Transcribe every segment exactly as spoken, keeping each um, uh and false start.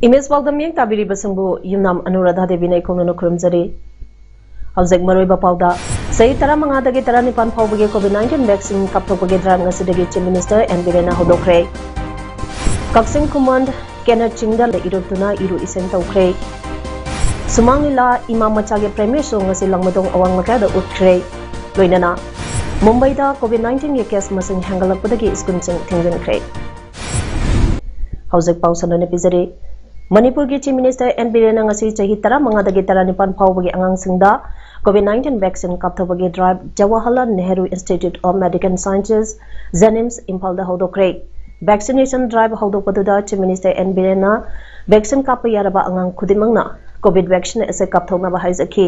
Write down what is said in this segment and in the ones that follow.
Image ꯄꯥꯎꯗꯝ ꯃꯤꯠꯌꯦꯡ ꯇꯥꯕꯤꯔꯤꯕꯁꯤꯡꯕꯨ ꯌꯨꯝꯅꯥꯝ ꯑꯅꯨꯔꯥꯙꯥ ꯗꯦꯕꯤꯅ ꯏꯈꯣꯝꯅꯅ ꯈꯨꯔꯨꯝꯖꯔꯤ꯫ ꯍꯧꯖꯤꯛ ꯃꯔꯨꯑꯣꯏꯕ ꯄꯥꯎꯗ, ꯆꯍꯤ ꯇꯔꯥꯃꯉꯥꯗꯒꯤ ꯇꯔꯥꯅꯤꯄꯥꯟ ꯐꯥꯎꯕꯒꯤ COVID nineteen vaccine ꯀꯥꯞꯊꯣꯛꯄꯒꯤ drive ꯉꯁꯤꯗꯒꯤ Chief Minister ꯑꯦꯟ ꯕꯤꯔꯦꯟꯅ ꯍꯧꯗꯣꯛꯈ꯭ꯔꯦ꯫ ꯀꯛꯆꯤꯡ ꯈꯨꯃꯟ ꯀꯦꯅꯠ ꯆꯤꯡꯗ ꯏꯔꯣꯏꯗꯨꯅ ꯏꯔꯨ ꯏꯁꯤꯡ ꯇꯧꯈ꯭ꯔꯦ꯫ ꯁꯨꯃꯥꯡ ꯂꯤꯂꯥ ꯏꯃꯥ ꯃꯆꯥꯒꯤ premiere show ꯉꯁꯤ ꯂꯥꯡꯃꯩꯗꯣꯡ ꯑꯋꯥꯡ ꯂꯩꯀꯥꯏꯗ ꯎꯠꯈ꯭ꯔꯦ꯫ ꯂꯣꯏꯅꯅ ꯃꯨꯝꯕꯥꯏꯗ COVID nineteen ꯒꯤ case ꯃꯁꯤꯡ ꯍꯦꯟꯒꯠꯂꯛꯄꯗꯒꯤ school ꯁꯤꯡ ꯊꯤꯡꯖꯤꯟꯈ꯭ꯔꯦ꯫ ꯍꯧꯖꯤꯛ ꯄꯥꯎ ꯁꯟꯗꯣꯛꯅ ꯄꯤꯖꯔꯤ꯫ ꯃꯅꯤꯄꯨꯔꯒꯤ Chief Minister ꯑꯦꯟ ꯕꯤꯔꯦꯟꯅ ꯉꯁꯤ ꯆꯍꯤ ꯇꯔꯥꯃꯉꯥꯗꯒꯤ ꯇꯔꯥꯅꯤꯄꯥꯟ ꯐꯥꯎꯕꯒꯤ ꯑꯉꯥꯡꯁꯤꯡꯗ COVID nineteen vaccine ꯀꯥꯞꯊꯣꯛꯄꯒꯤ drive Jawaharlal Nehru Institute of Medical Sciences, JNIMS, ꯏꯝꯐꯥꯜꯗ ꯍꯧꯗꯣꯛꯈ꯭ꯔꯦ꯫ Vaccination drive ꯍꯧꯗꯣꯛꯄꯗꯨꯗ Chief Minister ꯑꯦꯟ ꯕꯤꯔꯦꯟꯅ vaccine ꯀꯥꯞꯄ ꯌꯥꯔꯕ ꯑꯉꯥꯡ ꯈꯨꯗꯤꯡꯃꯛꯅ COVID vaccine ꯑꯁꯤ ꯀꯥꯞꯊꯣꯛꯅꯕ ꯍꯥꯏꯖꯈꯤ꯫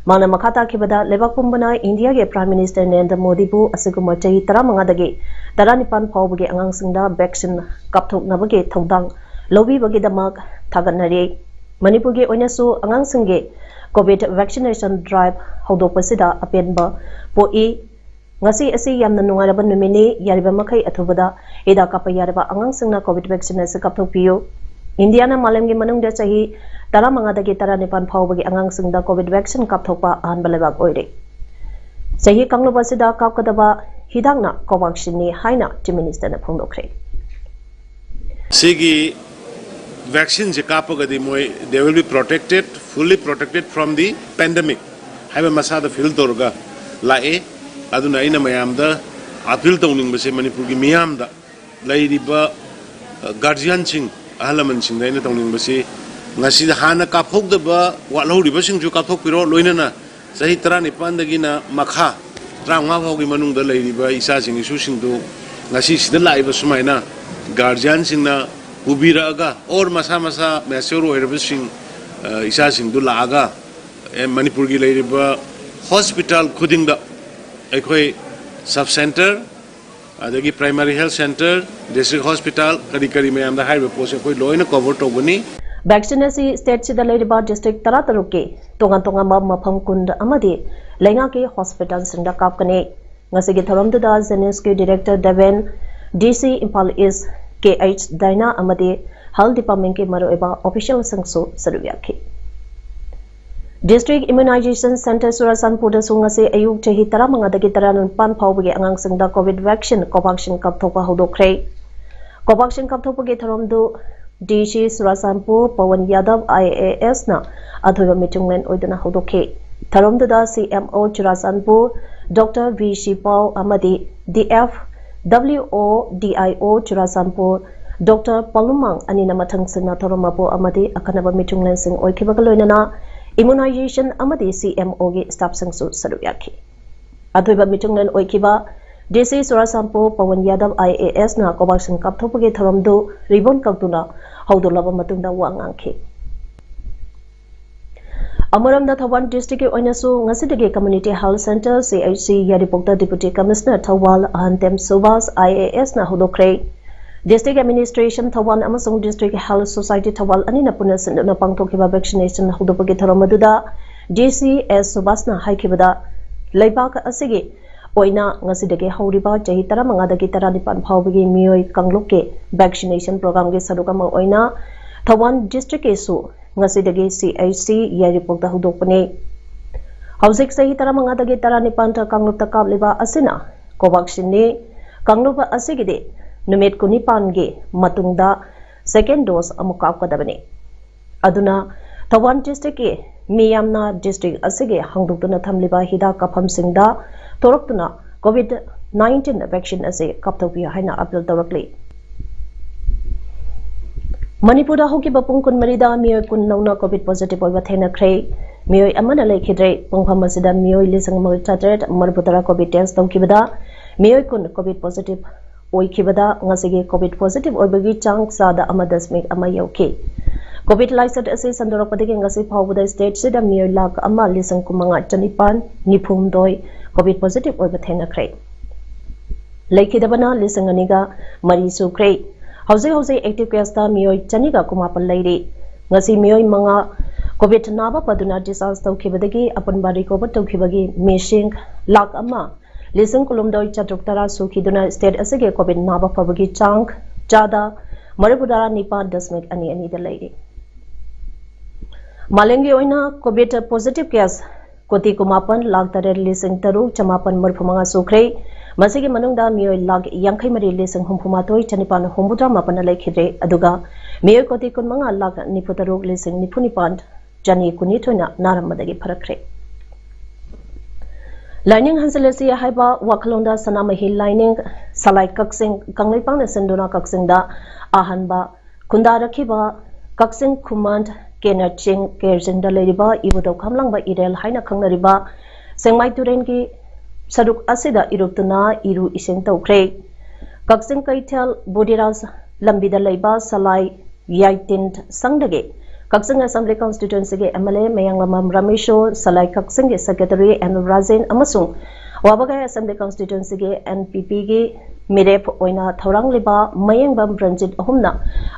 ꯃꯥꯅ ꯃꯈꯥ ꯇꯥꯈꯤꯕꯗ, ꯂꯩꯕꯥꯛ ꯄꯨꯝꯕꯅ ꯏꯟꯗꯤꯌꯥꯒꯤ Prime Minister ꯅꯔꯦꯟꯗ꯭ꯔ ꯃꯣꯗꯤꯕꯨ ꯑꯁꯤꯒꯨꯝꯕ ꯆꯍꯤ ꯇꯔꯥꯃꯉꯥꯗꯒꯤ ꯇꯔꯥꯅꯤꯄꯥꯟ ꯐꯥꯎꯕꯒꯤ ꯑꯉꯥꯡꯁꯤꯡꯗ vaccine ꯀꯥꯞꯊꯣꯛꯅꯕꯒꯤ ꯊꯧꯗꯥꯡ ꯂꯧꯕꯤꯕꯒꯤꯗꯃꯛ ꯊꯥꯒꯠꯅꯔꯤ꯫ ꯃꯅꯤꯄꯨꯔꯒꯤ ꯑꯣꯏꯅꯁꯨ ꯑꯉꯥꯡꯁꯤꯡꯒꯤ COVID vaccination drive ꯍꯧꯗꯣꯛꯄꯁꯤꯗ ꯑꯄꯦꯟꯕ ꯄꯣꯛꯏ꯫ ꯉꯁꯤ ꯑꯁꯤ ꯌꯥꯝꯅ ꯅꯨꯡꯉꯥꯏꯔꯕ ꯅꯨꯃꯤꯠꯅꯤ꯫ ꯌꯥꯔꯤꯕ ꯃꯈꯩ ꯑꯊꯨꯕꯗ ꯍꯤꯗꯥꯛ ꯀꯥꯞꯄ ꯌꯥꯔꯕ ꯑꯉꯥꯡꯁꯤꯡꯅ COVID vaccine ꯑꯁꯤ ꯀꯥꯞꯊꯣꯛꯄꯤꯌꯨ꯫ ꯏꯟꯗꯤꯌꯥꯅ ꯃꯥꯂꯦꯝꯒꯤ ꯃꯅꯨꯡꯗ ꯆꯍꯤ ꯇꯔꯥꯃꯉꯥꯗꯒꯤ ꯇꯔꯥꯅꯤꯄꯥꯟ ꯐꯥꯎꯕꯒꯤ ꯑꯉꯥꯡꯁꯤꯡꯗ COVID vaccine ꯀꯥꯞꯊꯣꯛꯄ ꯑꯍꯥꯟꯕ ꯂꯩꯕꯥꯛ ꯑꯣꯏꯔꯦ꯫ ꯆꯍꯤ ꯀꯥꯡꯂꯨꯞ ꯑꯁꯤꯗ ꯀꯥꯞꯀꯗꯕ ꯍꯤꯗꯥꯛꯅ Covaxinꯅꯤ ꯍꯥꯏꯅ Chief Ministerꯅ ꯐꯣꯡꯗꯣꯛꯈ꯭ꯔꯦ꯫ ꯁꯤꯒꯤ vaccineꯁꯦ ꯀꯥꯞꯄꯒꯗꯤ ꯃꯣꯏ they will be protected, fully protected from the pandemic ꯍꯥꯏꯕ ꯃꯁꯥꯗ feel ꯇꯧꯔꯒ ꯂꯥꯛꯑꯦ꯫ ꯑꯗꯨꯅ ꯑꯩꯅ ꯃꯌꯥꯝꯗ appeal ꯇꯧꯅꯤꯡꯕꯁꯦ, ꯃꯅꯤꯄꯨꯔꯒꯤ ꯃꯤꯌꯥꯝꯗ, ꯂꯩꯔꯤꯕ guardianꯁꯤꯡ, ꯑꯍꯜ ꯂꯃꯟꯁꯤꯡꯗ ꯑꯩꯅ ꯇꯧꯅꯤꯡꯕꯁꯤ, ꯉꯁꯤꯗ ꯍꯥꯟꯅ ꯀꯥꯞꯍꯧꯗꯕ ꯋꯥꯠꯍꯧꯔꯤꯕꯁꯤꯡꯁꯨ ꯀꯥꯞꯊꯣꯛꯄꯤꯔꯣ, ꯂꯣꯏꯅꯅ ꯆꯍꯤ ꯇꯔꯥꯅꯤꯄꯥꯟꯗꯒꯤꯅ ꯃꯈꯥ ꯇꯔꯥꯃꯉꯥ ꯐꯥꯎꯒꯤ ꯃꯅꯨꯡꯗ ꯂꯩꯔꯤꯕ ꯏꯆꯥꯁꯤꯡ ꯏꯁꯨꯁꯤꯡꯗꯨ ꯉꯁꯤ ꯁꯤꯗ ꯂꯥꯛꯏꯕ ꯁꯨꯃꯥꯏꯅ guardianꯁꯤꯡꯅ ꯄꯨꯕꯤꯔꯛꯑꯒ, ꯑꯣꯔ ꯃꯁꯥ ꯃꯁꯥ ꯃꯦꯆ꯭ꯌꯣꯔ ꯑꯣꯏꯔꯕꯁꯤꯡ, ꯑ, ꯏꯆꯥꯁꯤꯡꯗꯨ ꯂꯥꯛꯑꯒ, ꯑꯦ, ꯃꯅꯤꯄꯨꯔꯒꯤ ꯂꯩꯔꯤꯕ ꯍꯣꯁꯄꯤꯇꯥꯜ ꯈꯨꯗꯤꯡꯗ ꯑꯩꯈꯣꯏ ꯁꯕ ꯁꯦꯟꯇꯔ, ꯑꯗꯒꯤ primary health centre, district hospital, ꯀꯔꯤ ꯀꯔꯤ ꯃꯌꯥꯝꯗ ꯍꯥꯏꯔꯤꯕ ꯄꯣꯠꯁꯦ ꯑꯩꯈꯣꯏ ꯂꯣꯏꯅ ꯀꯣꯚꯔ ꯇꯧꯒꯅꯤ꯫ ꯚꯦꯛꯁꯤꯟ ꯑꯁꯤ ꯁ꯭ꯇꯦꯠꯁꯤꯗ ꯂꯩꯔꯤꯕ ꯗꯤꯁꯇ꯭ꯔꯤꯛ ꯇꯔꯥꯇꯔꯨꯛꯀꯤ ꯇꯣꯉꯥꯟ ꯇꯣꯉꯥꯟꯕ ꯃꯐꯝ ꯀꯨꯟ ꯑꯃꯗꯤ ꯂꯩꯉꯥꯛꯀꯤ ꯍꯣꯁꯄꯤꯇꯥꯜꯁꯤꯡꯗ ꯀꯥꯞꯀꯅꯤ꯫ ꯉꯁꯤꯒꯤ ꯊꯧꯔꯝꯗꯨꯗ ꯖꯦꯅꯤꯝꯁꯀꯤ ꯗꯤꯔꯦꯛꯇꯔ ꯗꯦꯕꯦꯟ, ꯗꯤ ꯁꯤ ꯏꯝꯐꯥꯜ ꯏꯁ ꯀꯦ ꯑꯩꯆ ꯗꯥꯏꯅꯥ ꯑꯃꯗꯤ ꯍꯦꯜꯊ ꯗꯤꯄꯥꯔꯠꯃꯦꯟꯠꯀꯤ ꯃꯔꯨꯑꯣꯏꯕ ꯑꯣꯐꯤꯁꯤꯌꯦꯜꯁꯤꯡꯁꯨ ꯁꯔꯨꯛ ꯌꯥꯈꯤ꯫ ꯗꯤꯁꯇ꯭ꯔꯤꯛ ꯏꯃ꯭ꯌꯨꯅꯥꯏꯖꯦꯁꯟ ꯁꯦꯟꯇꯔ ꯆꯨꯔꯥꯆꯥꯟꯄꯨꯔꯗꯁꯨ ꯉꯁꯤ ꯑꯌꯨꯛ ꯆꯍꯤ ꯇꯔꯥꯃꯉꯥꯗꯒꯤ ꯇꯔꯥꯅꯤꯄꯥꯟ ꯐꯥꯎꯕꯒꯤ ꯑꯉꯥꯡꯁꯤꯡꯗ ꯀꯣꯚꯤꯗ ꯚꯦꯛꯁꯤꯟ ꯀꯣꯚꯥꯛꯁꯤꯟ ꯀꯥꯞꯊꯣꯛꯄ ꯍꯧꯗꯣꯛꯈ꯭ꯔꯦ꯫ ꯀꯣꯚꯥꯛꯁꯤꯟ ꯀꯥꯞꯊꯣꯛꯄꯒꯤ ꯊꯧꯔꯝꯗꯨ ꯗꯤ ꯁꯤ ꯆꯨꯔꯥꯆꯥꯟꯄꯨꯔ ꯄꯋꯟ ꯌꯥꯗꯕ ꯑꯥꯏ ꯑꯦ ꯑꯦꯁꯅ ꯑꯊꯣꯏꯕ ꯃꯤꯊꯨꯡꯂꯦꯟ ꯑꯣꯏꯗꯨꯅ ꯍꯧꯗꯣꯛꯈꯤ꯫ ꯊꯧꯔꯝꯗꯨꯗ ꯁꯤ M O Churachandpur doctor V C ꯄꯥꯎ ꯑꯃꯗꯤ ꯗꯤ ꯑꯦꯐ ꯗꯕ꯭ꯂꯤꯎ ꯑꯣ D I O Churachandpur doctor ꯄꯥꯂꯨꯃꯥꯡ ꯑꯅꯤꯅ ꯃꯊꯪ ꯁꯤꯟꯅ ꯊꯧꯔꯝ ꯃꯄꯨ ꯑꯃꯗꯤ ꯑꯈꯟꯅꯕ ꯃꯤꯊꯨꯡꯂꯦꯟꯁꯤꯡ ꯑꯣꯏꯈꯤꯕꯒ ꯂꯣꯏꯅꯅ ꯏꯃ꯭ꯌꯨꯅꯥꯏꯖꯦꯁꯟ ꯑꯃꯗꯤ ꯁꯤ ꯑꯦꯝ ꯑꯣꯒꯤ ꯁ꯭ꯇꯥꯐꯁꯤꯡꯁꯨ ꯁꯔꯨꯛ ꯌꯥꯈꯤ꯫ ꯑꯊꯣꯏꯕ ꯃꯤꯊꯨꯡꯂꯦꯟ ꯑꯣꯏꯈꯤꯕ ꯗꯤ ꯁꯤ ꯆꯨꯔꯥꯆꯥꯟꯄꯨꯔ ꯄꯋꯟ ꯌꯥꯗꯕ ꯑꯥꯏ ꯑꯦ ꯑꯦꯁꯅ ꯀꯣꯚꯥꯛꯁꯤꯟ ꯀꯥꯞꯊꯣꯛꯄꯒꯤ ꯊꯧꯔꯝꯗꯨ ꯔꯤꯕꯣꯟ ꯀꯛꯇꯨꯅ ꯍꯧꯗꯣꯛꯂꯕ ꯃꯇꯨꯡꯗ ꯋꯥ ꯉꯥꯡꯈꯤ꯫ ꯑꯃꯔꯣꯝꯗ ꯊꯧꯕꯥꯜ ꯗꯤꯁꯇ꯭ꯔꯤꯛꯀꯤ ꯑꯣꯏꯅꯁꯨ ꯉꯁꯤꯗꯒꯤ community health centre C H C ꯌꯥꯏꯔꯤꯄꯣꯛꯇ ꯗꯤꯄ꯭ꯌꯨꯇꯤ ꯀꯃꯤꯁꯅꯔ ꯊꯧꯕꯥꯜ ꯑꯍꯟꯇꯦꯝ ꯁꯨꯕꯥꯁ ꯑꯥꯏ ꯑꯦ ꯑꯦꯁꯅ ꯍꯧꯗꯣꯛꯈ꯭ꯔꯦ꯫ ꯗꯤꯁꯇ꯭ꯔꯤꯛ ꯑꯦꯗꯃꯤꯅꯤꯁꯇ꯭ꯔꯦꯁꯟ ꯊꯧꯕꯥꯜ ꯑꯃꯁꯨꯡ ꯗꯤꯁꯇ꯭ꯔꯤꯛ ꯍꯦꯜꯊ ꯁꯣꯁꯥꯏꯇꯤ ꯊꯧꯕꯥꯜ ꯑꯅꯤꯅ ꯄꯨꯟꯅ ꯁꯤꯟꯗꯨꯅ ꯄꯥꯡꯊꯣꯛꯈꯤꯕ ꯚꯦꯛꯁꯤꯅꯦꯁꯟ ꯍꯧꯗꯣꯛꯄꯒꯤ ꯊꯧꯔꯝ ꯑꯗꯨꯗ ꯗꯤ ꯁꯤ ꯑꯦꯁ ꯁꯨꯕꯥꯁꯅ ꯍꯥꯏꯈꯤꯕꯗ, ꯂꯩꯕꯥꯛ ꯑꯁꯤꯒꯤ ꯑꯣꯏꯅ ꯉꯁꯤꯗꯒꯤ ꯍꯧꯔꯤꯕ ꯆꯍꯤ ꯇꯔꯥꯃꯉꯥꯗꯒꯤ ꯇꯔꯥꯅꯤꯄꯥꯟ ꯐꯥꯎꯕꯒꯤ ꯃꯤꯑꯣꯏ ꯀꯥꯡꯂꯨꯞꯀꯤ ꯚꯦꯛꯁꯤꯅꯦꯁꯟ ꯄ꯭ꯔꯣꯒ꯭ꯔꯥꯝꯒꯤ ꯁꯔꯨꯛ ꯑꯃ ꯑꯣꯏꯅ ꯊꯧꯕꯥꯜ ꯗꯤꯁꯇ꯭ꯔꯤꯛꯀꯤꯁꯨ ꯉꯁꯤꯗꯒꯤ ꯁꯤ ꯑꯩꯆ ꯁꯤ ꯌꯥꯏꯔꯤꯄꯣꯛꯇ ꯍꯧꯗꯣꯛꯄꯅꯤ꯫ ꯍꯧꯖꯤꯛ ꯆꯍꯤ ꯇꯔꯥꯃꯉꯥꯗꯒꯤ ꯇꯔꯥꯅꯤꯄꯥꯟꯗ ꯀꯥꯡꯂꯨꯞꯇ ꯀꯥꯞꯂꯤꯕ ꯑꯁꯤꯅ ꯀꯣꯚꯥꯛꯁꯤꯟꯅꯤ꯫ ꯀꯥꯡꯂꯨꯞ ꯑꯁꯤꯒꯤꯗꯤ ꯅꯨꯃꯤꯠ ꯀꯨꯟꯅꯤꯄꯥꯟꯒꯤ ꯃꯇꯨꯡꯗ ꯁꯦꯀꯦꯟ ꯗꯣꯁ ꯑꯃꯨꯛ ꯀꯥꯞꯀꯗꯕꯅꯤ꯫ ꯑꯗꯨꯅ ꯊꯧꯕꯥꯜ ꯗꯤꯁꯇ꯭ꯔꯤꯛꯀꯤ ꯃꯤꯌꯥꯝꯅ ꯗꯤꯁꯇ꯭ꯔꯤꯛ ꯑꯁꯤꯒꯤ ꯍꯥꯡꯗꯣꯛꯇꯨꯅ ꯊꯝꯂꯤꯕ ꯍꯤꯗꯥꯛ ꯀꯥꯞꯐꯝꯁꯤꯡꯗ ꯊꯣꯔꯛꯇꯨꯅ ꯀꯣꯚꯤꯗ ꯅꯥꯏꯟꯇꯤꯟ ꯚꯦꯛꯁꯤꯟ ꯑꯁꯤ ꯀꯥꯞꯊꯣꯛꯄꯤꯌꯨ ꯍꯥꯏꯅ ꯑꯄꯤꯜ ꯇꯧꯔꯛꯂꯤ꯫ ꯃꯅꯤꯄꯨꯔꯗ ꯍꯧꯈꯤꯕ ꯄꯨꯡ ꯀꯨꯟꯃꯔꯤꯗ ꯃꯤꯑꯣꯏ ꯀꯨꯟ ꯅꯧꯅ ꯀꯣꯚꯤꯗ ꯄꯣꯖꯤꯇꯤꯚ ꯑꯣꯏꯕ ꯊꯦꯡꯅꯈ꯭ꯔꯦ꯫ ꯃꯤꯑꯣꯏ ꯑꯃꯅ ꯂꯩꯈꯤꯗ꯭ꯔꯦ꯫ ꯄꯨꯡꯐꯝ ꯑꯁꯤꯗ ꯃꯤꯑꯣꯏ ꯂꯤꯁꯤꯡ ꯑꯃꯒ ꯆꯥꯇꯔꯦꯠ ꯃꯔꯤꯐꯨꯇꯔꯥ ꯀꯣꯚꯤꯗ ꯇꯦꯁ ꯇꯧꯈꯤꯕꯗ ꯃꯤꯑꯣꯏ ꯀꯨꯟ ꯀꯣꯚꯤꯗ ꯄꯣꯖꯤꯇꯤꯚ ꯑꯣꯏꯈꯤꯕꯗ ꯉꯁꯤꯒꯤ COVID positive ꯑꯣꯏꯕꯒꯤ ꯆꯥꯡ ꯆꯥꯗ ꯑꯃ ꯗꯁꯃꯤꯛ ꯑꯃ ꯌꯧꯈꯤ꯫ COVID ꯂꯥꯏꯆꯠ ꯑꯁꯤ ꯁꯟꯗꯣꯔꯛꯄꯗꯒꯤ ꯉꯁꯤ ꯐꯥꯎꯕꯗ state ꯁꯤꯗ ꯃꯤꯑꯣꯏ ꯂꯥꯈ ꯑꯃ ꯂꯤꯁꯤꯡ ꯀꯨꯟꯃꯉꯥ ꯆꯅꯤꯄꯥꯟ ꯅꯤꯐꯨꯍꯨꯝꯗꯣꯏ COVID positive ꯑꯣꯏꯕ ꯊꯦꯡꯅꯈ꯭ꯔꯦ꯫ ꯂꯩꯈꯤꯗꯕꯅ ꯂꯤꯁꯤꯡ ꯑꯅꯤꯒ ꯃꯔꯤ ꯁꯨꯈ꯭ꯔꯦ꯫ ꯍꯧꯖꯤꯛ ꯍꯧꯖꯤꯛ active case ꯇ ꯃꯤꯑꯣꯏ ꯆꯅꯤꯒ ꯀꯨꯟꯃꯥꯄꯟ ꯂꯩꯔꯤ꯫ ꯉꯁꯤ ꯃꯤꯑꯣꯏ ꯃꯉꯥ COVID ꯅꯥꯕ ꯐꯗꯨꯅ discharge ꯇꯧꯈꯤꯕꯗꯒꯤ ꯑꯄꯨꯟꯕ recover ꯇꯧꯈꯤꯕꯒꯤ ꯃꯤꯁꯤꯡ ꯂꯥꯈ ꯑꯃ ꯂꯤꯁꯤꯡ ꯀꯨꯟꯍꯨꯝꯗꯣꯏ ꯆꯥꯇ꯭ꯔꯨꯛ ꯇꯔꯥ ꯁꯨꯈꯤꯗꯨꯅ state ꯑꯁꯤꯒꯤ COVID ꯅꯥꯕ ꯐꯕꯒꯤ ꯆꯥꯡ ꯆꯥꯗ ꯃꯔꯤꯐꯨꯇꯔꯥ ꯅꯤꯄꯥꯟ ꯗꯁꯃꯤꯛ ꯑꯅꯤ ꯑꯅꯤꯗ ꯂꯩꯔꯤ꯫ ꯃꯥꯂꯦꯝꯒꯤ ꯑꯣꯏꯅ COVID positive case ꯀꯣꯇꯤ ꯀꯨꯟꯃꯥꯄꯟ ꯂꯥꯈ ꯇꯔꯦꯠ ꯂꯤꯁꯤꯡ ꯇꯔꯨꯛ ꯆꯃꯥꯄꯟ ꯃꯔꯤꯐꯨ ꯃꯉꯥ ꯁꯨꯈ꯭ꯔꯦ꯫ ꯃꯁꯤꯒꯤ ꯃꯅꯨꯡꯗ ꯃꯤꯑꯣꯏ ꯂꯥꯈ ꯌꯥꯡꯈꯩ ꯃꯔꯤ ꯂꯤꯁꯤꯡ ꯍꯨꯝꯐꯨ ꯃꯥꯊꯣꯏ ꯆꯅꯤꯄꯥꯟ ꯍꯨꯝꯐꯨꯇꯔꯥ ꯃꯥꯄꯟꯅ ꯂꯩꯈꯤꯗ꯭ꯔꯦ꯫ ꯑꯗꯨꯒ ꯃꯤꯑꯣꯏ ꯀꯣꯇꯤ ꯀꯨꯟꯃꯉꯥ ꯂꯥꯈ ꯅꯤꯐꯨ ꯇꯔꯨꯛ ꯂꯤꯁꯤꯡ ꯅꯤꯐꯨ ꯅꯤꯄꯥꯟ ꯆꯅꯤ ꯀꯨꯟꯅꯤꯊꯣꯏꯅ ꯅꯥꯔꯝꯕꯗꯒꯤ ꯐꯔꯛꯈ꯭ꯔꯦ꯫ ꯂꯥꯏꯅꯤꯡ ꯍꯟꯖꯤꯜꯂꯁꯤ ꯍꯥꯏꯕ ꯋꯥꯈꯜꯂꯣꯟꯗ ꯁꯅꯥꯃꯍꯤ ꯂꯥꯏꯅꯤꯡ ꯁꯂꯥꯏ ꯀꯛꯆꯤꯡ ꯀꯪꯂꯩꯄꯥꯛꯅ ꯁꯤꯟꯗꯨꯅ ꯀꯛꯆꯤꯡꯗ ꯑꯍꯥꯟꯕ ꯈꯨꯟꯗꯥꯔꯛꯈꯤꯕ ꯀꯛꯆꯤꯡ ꯈꯨꯃꯟ ꯀꯦꯅꯔ ꯆꯤꯡ ꯀꯦꯔꯖꯤꯡꯗ ꯂꯩꯔꯤꯕ ꯏꯕꯨꯙꯧ ꯈꯝꯂꯥꯡꯕ ꯏꯔꯦꯜ ꯍꯥꯏꯅ ꯈꯪꯅꯔꯤꯕ ꯁꯦꯡꯃꯥꯏ ꯇꯨꯔꯦꯟꯒꯤ ꯁꯔꯨꯛ ꯑꯁꯤꯗ ꯏꯔꯨꯞꯇꯨꯅ ꯏꯔꯨ ꯏꯁꯤꯡ ꯇꯧꯈ꯭ꯔꯦ꯫ ꯀꯛꯆꯤꯡ ꯀꯩꯊꯦꯜ ꯕꯨꯙꯤꯔꯥꯖ ꯂꯝꯕꯤꯗ ꯂꯩꯕ ꯁꯂꯥꯏ ꯌꯥꯏꯇꯤꯟ ꯁꯪꯗꯒꯤ ꯀꯛꯆꯤꯡ Assembly Constituency ꯒꯤ MLA ꯃꯌꯥꯡꯂꯝꯕꯝ ꯔꯥꯃꯦꯁꯣ, ꯁꯂꯥꯏ ꯀꯛꯆꯤꯡꯒꯤ Secretary ꯑꯦꯟ ꯔꯥꯖꯦꯟ ꯑꯃꯁꯨꯡ ꯋꯥꯕꯒꯥꯏ Assembly Constituency ꯒꯤ NPP ꯒꯤ ꯃꯤꯔꯦꯞ ꯑꯣꯏꯅ ꯊꯧꯔꯥꯡꯂꯤꯕ ꯃꯌꯦꯡꯕꯝ ꯔꯟꯖꯤꯠ ꯑꯍꯨꯝꯅ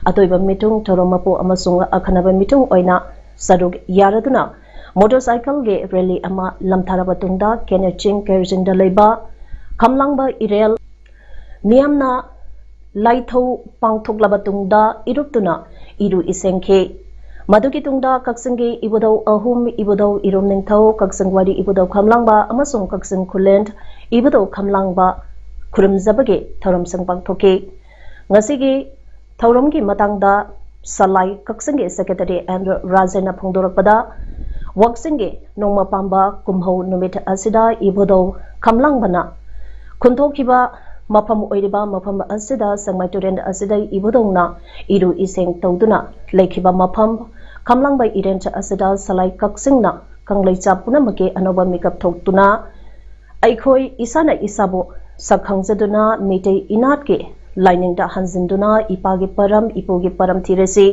ꯑꯇꯣꯏꯕ ꯃꯤꯊꯨꯡ, ꯊꯧꯔꯝ ꯃꯄꯨ ꯑꯃꯁꯨꯡ ꯑꯈꯟꯅꯕ ꯃꯤꯊꯨꯡ ꯑꯣꯏꯅ ꯁꯔꯨꯛ ꯌꯥꯔꯗꯨꯅ motorcycle ꯒꯤ rally ꯑꯃ ꯂꯝꯊꯥꯔꯕ ꯇꯨꯡꯗ ꯀꯦꯅꯦꯠ ꯆꯤꯡ ꯀꯦꯔꯖꯤꯡꯗ ꯂꯩꯕ ꯈꯝꯂꯥꯡꯕ ꯏꯔꯦꯜ ꯃꯤꯌꯥꯝꯅ ꯂꯥꯏꯊꯧ ꯄꯥꯡꯊꯣꯛꯂꯕ ꯇꯨꯡꯗ ꯏꯔꯨꯞꯇꯨꯅ ꯏꯔꯨ ꯏꯁꯦꯡꯈꯤ꯫ ꯃꯗꯨꯒꯤ ꯇꯨꯡꯗ ꯀꯛꯆꯤꯡꯒꯤ ꯏꯕꯨꯙꯧ ꯑꯍꯨꯝ, ꯏꯕꯨꯙꯧ ꯏꯔꯨꯝ ꯅꯤꯡꯊꯧ, ꯀꯛꯆꯤꯡ ꯋꯥꯔꯤ ꯏꯕꯨꯙꯧ ꯈꯝꯂꯥꯡꯕ ꯑꯃꯁꯨꯡ ꯀꯛꯆꯤꯡ ꯈꯨꯂꯦꯟ ꯏꯕꯨꯙꯧ ꯈꯝꯂꯥꯡꯕ ꯈꯨꯔꯨꯝꯖꯕꯒꯤ ꯊꯧꯔꯝꯁꯤꯡ ꯄꯥꯡꯊꯣꯛꯈꯤ꯫ ꯉꯁꯤꯒꯤ ꯊꯧꯔꯝꯒꯤ ꯃꯇꯥꯡꯗ ꯁꯂꯥꯏ ꯀꯛꯆꯤꯡꯒꯤ Secretary ꯑꯦꯟ ꯔꯥꯖꯦꯟꯅ ꯐꯣꯡꯗꯣꯔꯛꯄꯗ, ꯋꯥꯛꯆꯤꯡꯒꯤ ꯅꯣꯡꯃ ꯄꯥꯟꯕ ꯀꯨꯝꯍꯧ ꯅꯨꯃꯤꯠ ꯑꯁꯤꯗ ꯏꯕꯨꯙꯧ ꯈꯝꯂꯥꯡꯕꯅ ꯈꯨꯟꯊꯣꯛꯈꯤꯕ ꯃꯐꯝ ꯑꯣꯏꯔꯤꯕ ꯃꯐꯝ ꯑꯁꯤꯗ ꯁꯦꯡꯃꯥꯏ ꯇꯨꯔꯦꯜ ꯑꯁꯤꯗ ꯏꯕꯨꯙꯧꯅ ꯏꯔꯨ ꯏꯁꯤꯡ ꯇꯧꯗꯨꯅ ꯂꯩꯈꯤꯕ ꯃꯐꯝ ꯈꯝꯂꯥꯡꯕ ꯏꯔꯦꯟ ꯑꯁꯤꯗ ꯁꯂꯥꯏ ꯀꯛꯆꯤꯡꯅ ꯀꯪꯂꯩꯆꯥ ꯄꯨꯝꯅꯃꯛꯀꯤ ꯑꯅꯧꯕ ꯃꯤꯀꯞ ꯊꯣꯛꯇꯨꯅ ꯑꯩꯈꯣꯏ ꯏꯁꯥꯅ ꯏꯁꯥꯕꯨ ꯁꯛ ꯈꯪꯖꯗꯨꯅ ꯃꯤꯇꯩ ꯏꯅꯥꯠꯀꯤ ꯂꯥꯏꯅꯤꯡꯗ ꯍꯟꯖꯤꯟꯗꯨꯅ ꯏꯄꯥꯒꯤ ꯄꯔꯝ, ꯏꯄꯨꯒꯤ ꯄꯔꯝ ꯊꯤꯔꯁꯤ꯫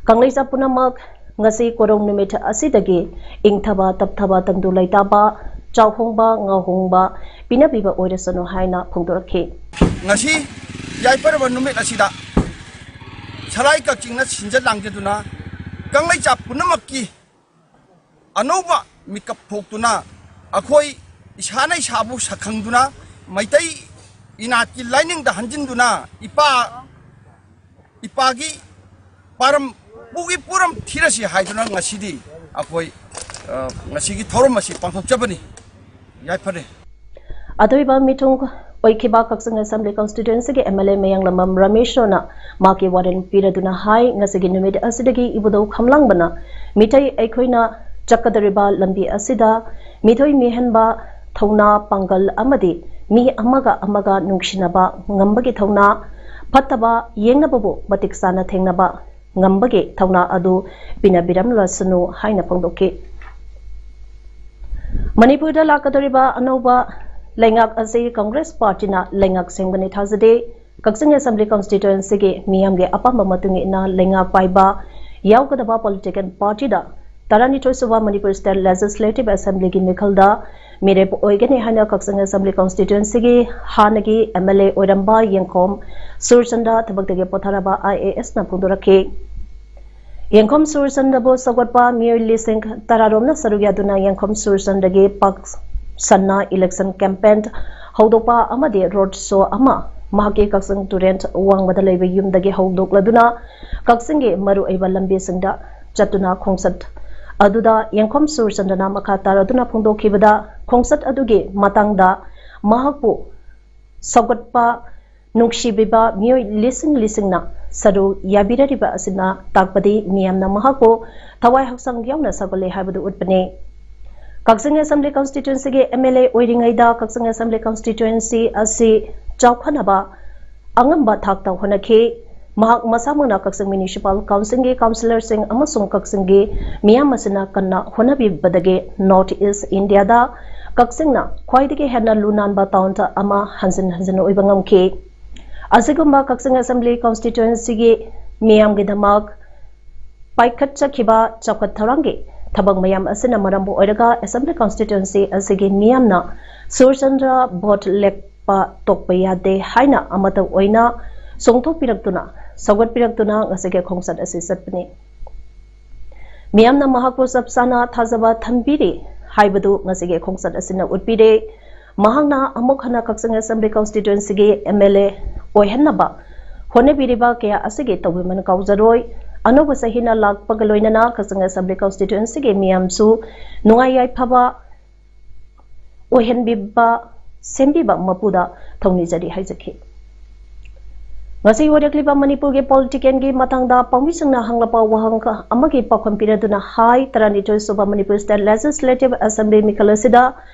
ꯀꯪꯂꯩꯆꯥ ꯄꯨꯝꯅꯃꯛ ꯉꯁꯤ ꯀꯣꯔꯧ ꯅꯨꯃꯤꯠ ꯑꯁꯤꯗꯒꯤ ꯏꯪꯊꯕ, ꯇꯞꯊꯕ, ꯇꯪꯗꯨ ꯂꯩꯇꯥꯕ, ꯆꯥꯎꯍꯣꯡꯕ, ꯉꯥꯍꯣꯡꯕ ꯄꯤꯅꯕꯤꯕ ꯑꯣꯏꯔꯁꯅꯨ ꯍꯥꯏꯅ ꯐꯣꯡꯗꯣꯔꯛꯈꯤ꯫ ꯉꯁꯤ ꯌꯥꯏꯐꯔꯕ ꯅꯨꯃꯤꯠ ꯑꯁꯤꯗ ꯁꯂꯥꯏ ꯀꯛꯆꯤꯡꯅ ꯁꯤꯟꯖ ꯂꯥꯡꯖꯗꯨꯅ ꯀꯪꯂꯩꯆꯥ ꯄꯨꯝꯅꯃꯛꯀꯤ ꯑꯅꯧꯕ ꯃꯤꯀꯞ ꯊꯣꯛꯇꯨꯅ ꯑꯩꯈꯣꯏ ꯏꯁꯥꯅ ꯏꯁꯥꯕꯨ ꯁꯛꯈꯪꯗꯨꯅ ꯃꯩꯇꯩ ꯏꯅꯥꯠꯀꯤ ꯂꯥꯏꯅꯤꯡꯗ ꯍꯟꯖꯤꯟꯗꯨꯅ ꯏꯄꯥ, ꯏꯄꯥꯒꯤ ꯄꯥꯔꯝ, ꯄꯨꯒꯤ ꯄꯨꯔꯝ ꯊꯤꯔꯁꯤ ꯍꯥꯏꯗꯨꯅ ꯉꯁꯤꯗꯤ ꯑꯩꯈꯣꯏ, ꯑ, ꯉꯁꯤꯒꯤ ꯊꯧꯔꯝ ꯑꯁꯤ ꯄꯥꯡꯊꯣꯛꯆꯕꯅꯤ꯫ ꯌꯥꯏꯐꯔꯦ꯫ ꯑꯊꯣꯏꯕ ꯃꯤꯊꯨꯡ ꯑꯣꯏꯈꯤꯕ ꯀꯛꯆꯤꯡ ꯑꯦꯁꯦꯝꯕ꯭ꯂꯤ ꯀꯟꯁꯇꯤꯇ꯭ꯋꯦꯟꯁꯤꯒꯤ ꯑꯦꯝ ꯑꯦꯜ ꯑꯦ ꯃꯌꯥꯡꯂꯝꯕꯝ ꯔꯃꯦꯁꯣꯅ ꯃꯍꯥꯛꯀꯤ ꯋꯥꯔꯦꯟ ꯄꯤꯔꯗꯨꯅ ꯍꯥꯏ, ꯉꯁꯤꯒꯤ ꯅꯨꯃꯤꯠ ꯑꯁꯤꯗꯒꯤ ꯏꯕꯨꯙꯧ ꯈꯝꯂꯥꯡꯕꯅ ꯃꯤꯇꯩ ꯑꯩꯈꯣꯏꯅ ꯆꯠꯀꯗꯧꯔꯤꯕ ꯂꯝꯕꯤ ꯑꯁꯤꯗ ꯃꯤꯊꯣꯏ ꯃꯤꯍꯦꯟꯕ, ꯊꯧꯅꯥ ꯄꯥꯡꯒꯜ ꯑꯃꯗꯤ ꯃꯤ ꯑꯃꯒ ꯑꯃꯒ ꯅꯨꯡꯁꯤꯅꯕ ꯉꯝꯕꯒꯤ ꯊꯧꯅꯥ, ꯐꯠꯇꯕ ꯌꯦꯡꯅꯕꯕꯨ ꯃꯇꯤꯛ ꯆꯥꯅ ꯊꯦꯡꯅꯕ ꯉꯝꯕꯒꯤ ꯊꯧꯅꯥ ꯑꯗꯨ ꯄꯤꯅꯕꯤꯔꯝꯂꯁꯅꯨ ꯍꯥꯏꯅ ꯐꯣꯡꯗꯣꯛꯈꯤ꯫ ꯃꯅꯤꯄꯨꯔꯗ ꯂꯥꯛꯀꯗꯧꯔꯤꯕ ꯑꯅꯧꯕ ꯂꯩꯉꯥꯛ ꯑꯁꯤ ꯀꯪꯒ꯭ꯔꯦꯁ ꯄꯥꯔꯇꯤꯅ ꯂꯩꯉꯥꯛ ꯁꯦꯝꯒꯅꯤ ꯊꯥꯖꯗꯦ꯫ ꯀꯛꯆꯤꯡ ꯑꯦꯁꯦꯝꯕ꯭ꯂꯤ ꯀꯟꯁꯇꯤꯇ꯭ꯋꯦꯟꯁꯤꯒꯤ ꯃꯤꯌꯥꯝꯒꯤ ꯑꯄꯥꯝꯕ ꯃꯇꯨꯡ ꯏꯟꯅ ꯂꯩꯉꯥꯛ ꯄꯥꯏꯕ ꯌꯥꯎꯒꯗꯕ ꯄꯣꯂꯤꯇꯤꯀꯦꯜ ꯄꯥꯔꯇꯤꯗ ꯇꯔꯥꯅꯤꯊꯣꯏ ꯁꯨꯕ ꯃꯅꯤꯄꯨꯔ ꯁ꯭ꯇꯦꯠ ꯂꯦꯖꯤꯁꯂꯦꯇꯤꯚ ꯑꯦꯁꯦꯝꯕ꯭ꯂꯤꯒꯤ ꯃꯤꯈꯜꯗ ꯃꯤꯔꯦꯞ ꯑꯣꯏꯒꯅꯤ ꯍꯥꯏꯅ ꯀꯛꯆꯤꯡ ꯑꯦꯁꯦꯝꯕ꯭ꯂꯤ ꯀꯟꯁꯇꯤꯇ꯭ꯋꯦꯟꯁꯤꯒꯤ ꯍꯥꯟꯅꯒꯤ ꯑꯦꯝ ꯑꯦꯜ ꯑꯦ ꯑꯣꯏꯔꯝꯕ ꯌꯦꯡꯈꯣꯝ ꯁꯨꯔꯆꯟꯗ꯭ꯔ ꯊꯕꯛꯇꯒꯤ ꯄꯣꯊꯥꯔꯕ ꯑꯥꯏ ꯑꯦ ꯑꯦꯁꯅ ꯐꯣꯡꯗꯣꯔꯛꯈꯤ꯫ ꯌꯦꯡꯈꯣꯝ ꯁꯨꯔꯆꯟꯗ꯭ꯔꯕꯨ ꯁꯧꯒꯠꯄ ꯃꯤꯑꯣꯏ ꯂꯤꯁꯤꯡ ꯇꯔꯥꯔꯣꯝꯅ ꯁꯔꯨꯛ ꯌꯥꯗꯨꯅ ꯌꯦꯡꯈꯣꯝ ꯁꯨꯔꯆꯟꯗ꯭ꯔꯒꯤ ꯄꯥꯛ ꯁꯟꯅ ꯏꯂꯦꯛꯁꯟ ꯀꯦꯝꯄꯦꯟ ꯍꯧꯗꯣꯛꯄ ꯑꯃꯗꯤ ꯔꯣꯗ ꯁꯣ ꯑꯃ ꯃꯍꯥꯛꯀꯤ ꯀꯛꯆꯤꯡ ꯇꯨꯔꯦꯟ ꯋꯥꯡꯃꯗ ꯂꯩꯕ ꯌꯨꯝꯗꯒꯤ ꯍꯧꯗꯣꯛꯂꯗꯨꯅ ꯀꯛꯆꯤꯡꯒꯤ ꯃꯔꯨꯑꯣꯏꯕ ꯂꯝꯕꯤꯁꯤꯡꯗ ꯆꯠꯇꯨꯅ ꯈꯣꯡꯆꯠ ꯑꯗꯨꯗ ꯌꯦꯡꯈꯣꯝ ꯁꯨꯔꯆꯟꯗ꯭ꯔꯅ ꯃꯈꯥ ꯇꯥꯔꯗꯨꯅ ꯐꯣꯡꯗꯣꯛꯈꯤꯕꯗ, ꯈꯣꯡꯆꯠ ꯑꯗꯨꯒꯤ ꯃꯇꯥꯡꯗ ꯃꯍꯥꯛꯄꯨ ꯁꯧꯒꯠꯄ ꯅꯨꯡꯁꯤꯕꯤꯕ ꯃꯤꯑꯣꯏ ꯂꯤꯁꯤꯡ ꯂꯤꯁꯤꯡꯅ ꯁꯔꯨꯛ ꯌꯥꯕꯤꯔꯤꯕ ꯑꯁꯤꯅ ꯇꯥꯛꯄꯗꯤ ꯃꯤꯌꯥꯝꯅ ꯃꯍꯥꯛꯄꯨ ꯊꯋꯥꯏ ꯍꯛꯆꯥꯡ ꯌꯥꯎꯅ ꯁꯧꯒꯠꯂꯦ ꯍꯥꯏꯕꯗꯨ ꯎꯠꯄꯅꯤ꯫ ꯀꯛꯆꯤꯡ ꯑꯦꯁꯦꯝꯕ꯭ꯂꯤ ꯀꯟꯁꯇꯤꯇ꯭ꯋꯦꯟꯁꯤꯒꯤ ꯑꯦꯝ ꯑꯦꯜ ꯑꯦ ꯑꯣꯏꯔꯤꯉꯩꯗ ꯀꯛꯆꯤꯡ ꯑꯦꯁꯦꯝꯕ꯭ꯂꯤ ꯀꯟꯁꯇꯤꯇ꯭ꯋꯦꯟꯁꯤ ꯑꯁꯤ ꯆꯥꯎꯈꯠꯅꯕ ꯑꯉꯝꯕ ꯊꯥꯛꯇ ꯍꯣꯠꯅꯈꯤ꯫ ꯃꯍꯥꯛ ꯃꯁꯥꯃꯛꯅ ꯀꯛꯆꯤꯡ ꯃ꯭ꯌꯨꯅꯤꯁꯤꯄꯥꯜ ꯀꯥꯎꯟꯁꯤꯜꯒꯤ ꯀꯥꯎꯟꯁꯤꯂꯔꯁꯤꯡ ꯑꯃꯁꯨꯡ ꯀꯛꯆꯤꯡꯒꯤ ꯃꯤꯌꯥꯝ ꯑꯁꯤꯅ ꯀꯟꯅ ꯍꯣꯠꯅꯕꯤꯕꯗꯒꯤ ꯅꯣꯔꯠ ꯏꯁ ꯏꯟꯗꯤꯌꯥꯗ ꯀꯛꯆꯤꯡꯅ ꯈ꯭ꯋꯥꯏꯗꯒꯤ ꯍꯦꯟꯅ ꯂꯨ ꯅꯥꯟꯕ ꯇꯥꯎꯟ ꯑꯃ ꯍꯟꯖꯤꯟ ꯍꯟꯖꯤꯟ ꯑꯣꯏꯕ ꯉꯝꯈꯤ꯫ ꯑꯁꯤꯒꯨꯝꯕ ꯀꯛꯆꯤꯡ ꯑꯁꯦꯝꯕ꯭ꯂꯤ ꯀꯣꯟꯁꯇꯤꯇ꯭ꯋꯦꯟꯁꯤꯒꯤ ꯃꯤꯌꯥꯝꯒꯤꯗꯃꯛ ꯄꯥꯏꯈꯠꯆꯈꯤꯕ ꯆꯥꯎꯈꯠ ꯊꯧꯔꯥꯡꯒꯤ ꯊꯕꯛ ꯃꯌꯥꯝ ꯑꯁꯤꯅ ꯃꯔꯝ ꯑꯣꯏꯔꯒ ꯑꯁꯦꯝꯕ꯭ꯂꯤ ꯀꯣꯟꯁꯇꯤꯇ꯭ꯋꯦꯟꯁꯤ ꯑꯁꯤꯒꯤ ꯃꯤꯌꯥꯝꯅ ꯁꯨꯔꯆꯟꯗ꯭ꯔ ꯚꯣꯠ ꯂꯦꯞꯄ ꯇꯣꯛꯄ ꯌꯥꯗꯦ ꯍꯥꯏꯅ ꯑꯃꯠꯇ ꯑꯣꯏꯅ ꯆꯣꯡꯊꯣꯛꯄꯤꯔꯛꯇꯨꯅ, ꯁꯧꯒꯠꯄꯤꯔꯛꯇꯨꯅ ꯉꯁꯤꯒꯤ ꯈꯣꯡꯆꯠ ꯑꯁꯤ ꯆꯠꯄꯅꯤ꯫ ꯃꯤꯌꯥꯝꯅ ꯃꯍꯥꯛꯄꯨ ꯆꯞ ꯆꯥꯅ ꯊꯥꯖꯕ ꯊꯝꯕꯤꯔꯤ ꯍꯥꯏꯕꯗꯨ ꯉꯁꯤꯒꯤ ꯈꯣꯡꯆꯠ ꯑꯁꯤꯅ ꯎꯠꯄꯤꯔꯦ꯫ ꯃꯍꯥꯛꯅ ꯑꯃꯨꯛ ꯍꯟꯅ ꯀꯛꯆꯤꯡ ꯑꯁꯦꯝꯕ꯭ꯂꯤ ꯀꯣꯟꯁꯇꯤꯇ꯭ꯋꯦꯟꯁꯤꯒꯤ ꯑꯦꯝ ꯑꯦꯜ ꯑꯦ ꯑꯣꯏꯍꯟꯅꯕ ꯍꯣꯠꯅꯕꯤꯔꯤꯕ ꯀꯌꯥ ꯑꯁꯤꯒꯤ ꯇꯧꯕꯤꯃꯜ ꯀꯥꯎꯖꯔꯣꯏ꯫ ꯑꯅꯧꯕ ꯆꯍꯤꯅ ꯂꯥꯛꯄꯒ ꯂꯣꯏꯅꯅ ꯀꯛꯆꯤꯡ ꯑꯁꯦꯝꯕ꯭ꯂꯤ ꯀꯣꯟꯁꯇꯤꯇ꯭ꯋꯦꯟꯁꯤꯒꯤ ꯃꯤꯌꯥꯝꯁꯨ ꯅꯨꯡꯉꯥꯏ ꯌꯥꯏꯐꯕ ꯑꯣꯏꯍꯟꯕꯤꯕ, ꯁꯦꯝꯕꯤꯕ ꯃꯄꯨꯗ ꯊꯧꯅꯤꯖꯔꯤ ꯍꯥꯏꯖꯈꯤ꯫ ꯉꯁꯤ ꯑꯣꯏꯔꯛꯂꯤꯕ ꯃꯅꯤꯄꯨꯔꯒꯤ ꯄꯣꯂꯤꯇꯤꯀꯦꯜꯒꯤ ꯃꯇꯥꯡꯗ ꯄꯥꯎꯃꯤꯁꯤꯡꯅ ꯍꯪꯂꯛꯄ ꯋꯥꯍꯪ ꯑꯃꯒꯤ ꯄꯥꯎꯈꯨꯝ ꯄꯤꯔꯗꯨꯅ ꯍꯥꯏ, ꯇꯔꯥꯅꯤꯊꯣꯏ ꯁꯨꯕ ꯃꯅꯤꯄꯨꯔ ꯁ꯭ꯇꯦꯠ ꯂꯦꯖꯤꯁꯂꯦꯇꯤꯚ ꯑꯦꯁꯦꯝꯕ꯭ꯂꯤ ꯃꯤꯈꯜ ꯑꯁꯤꯗ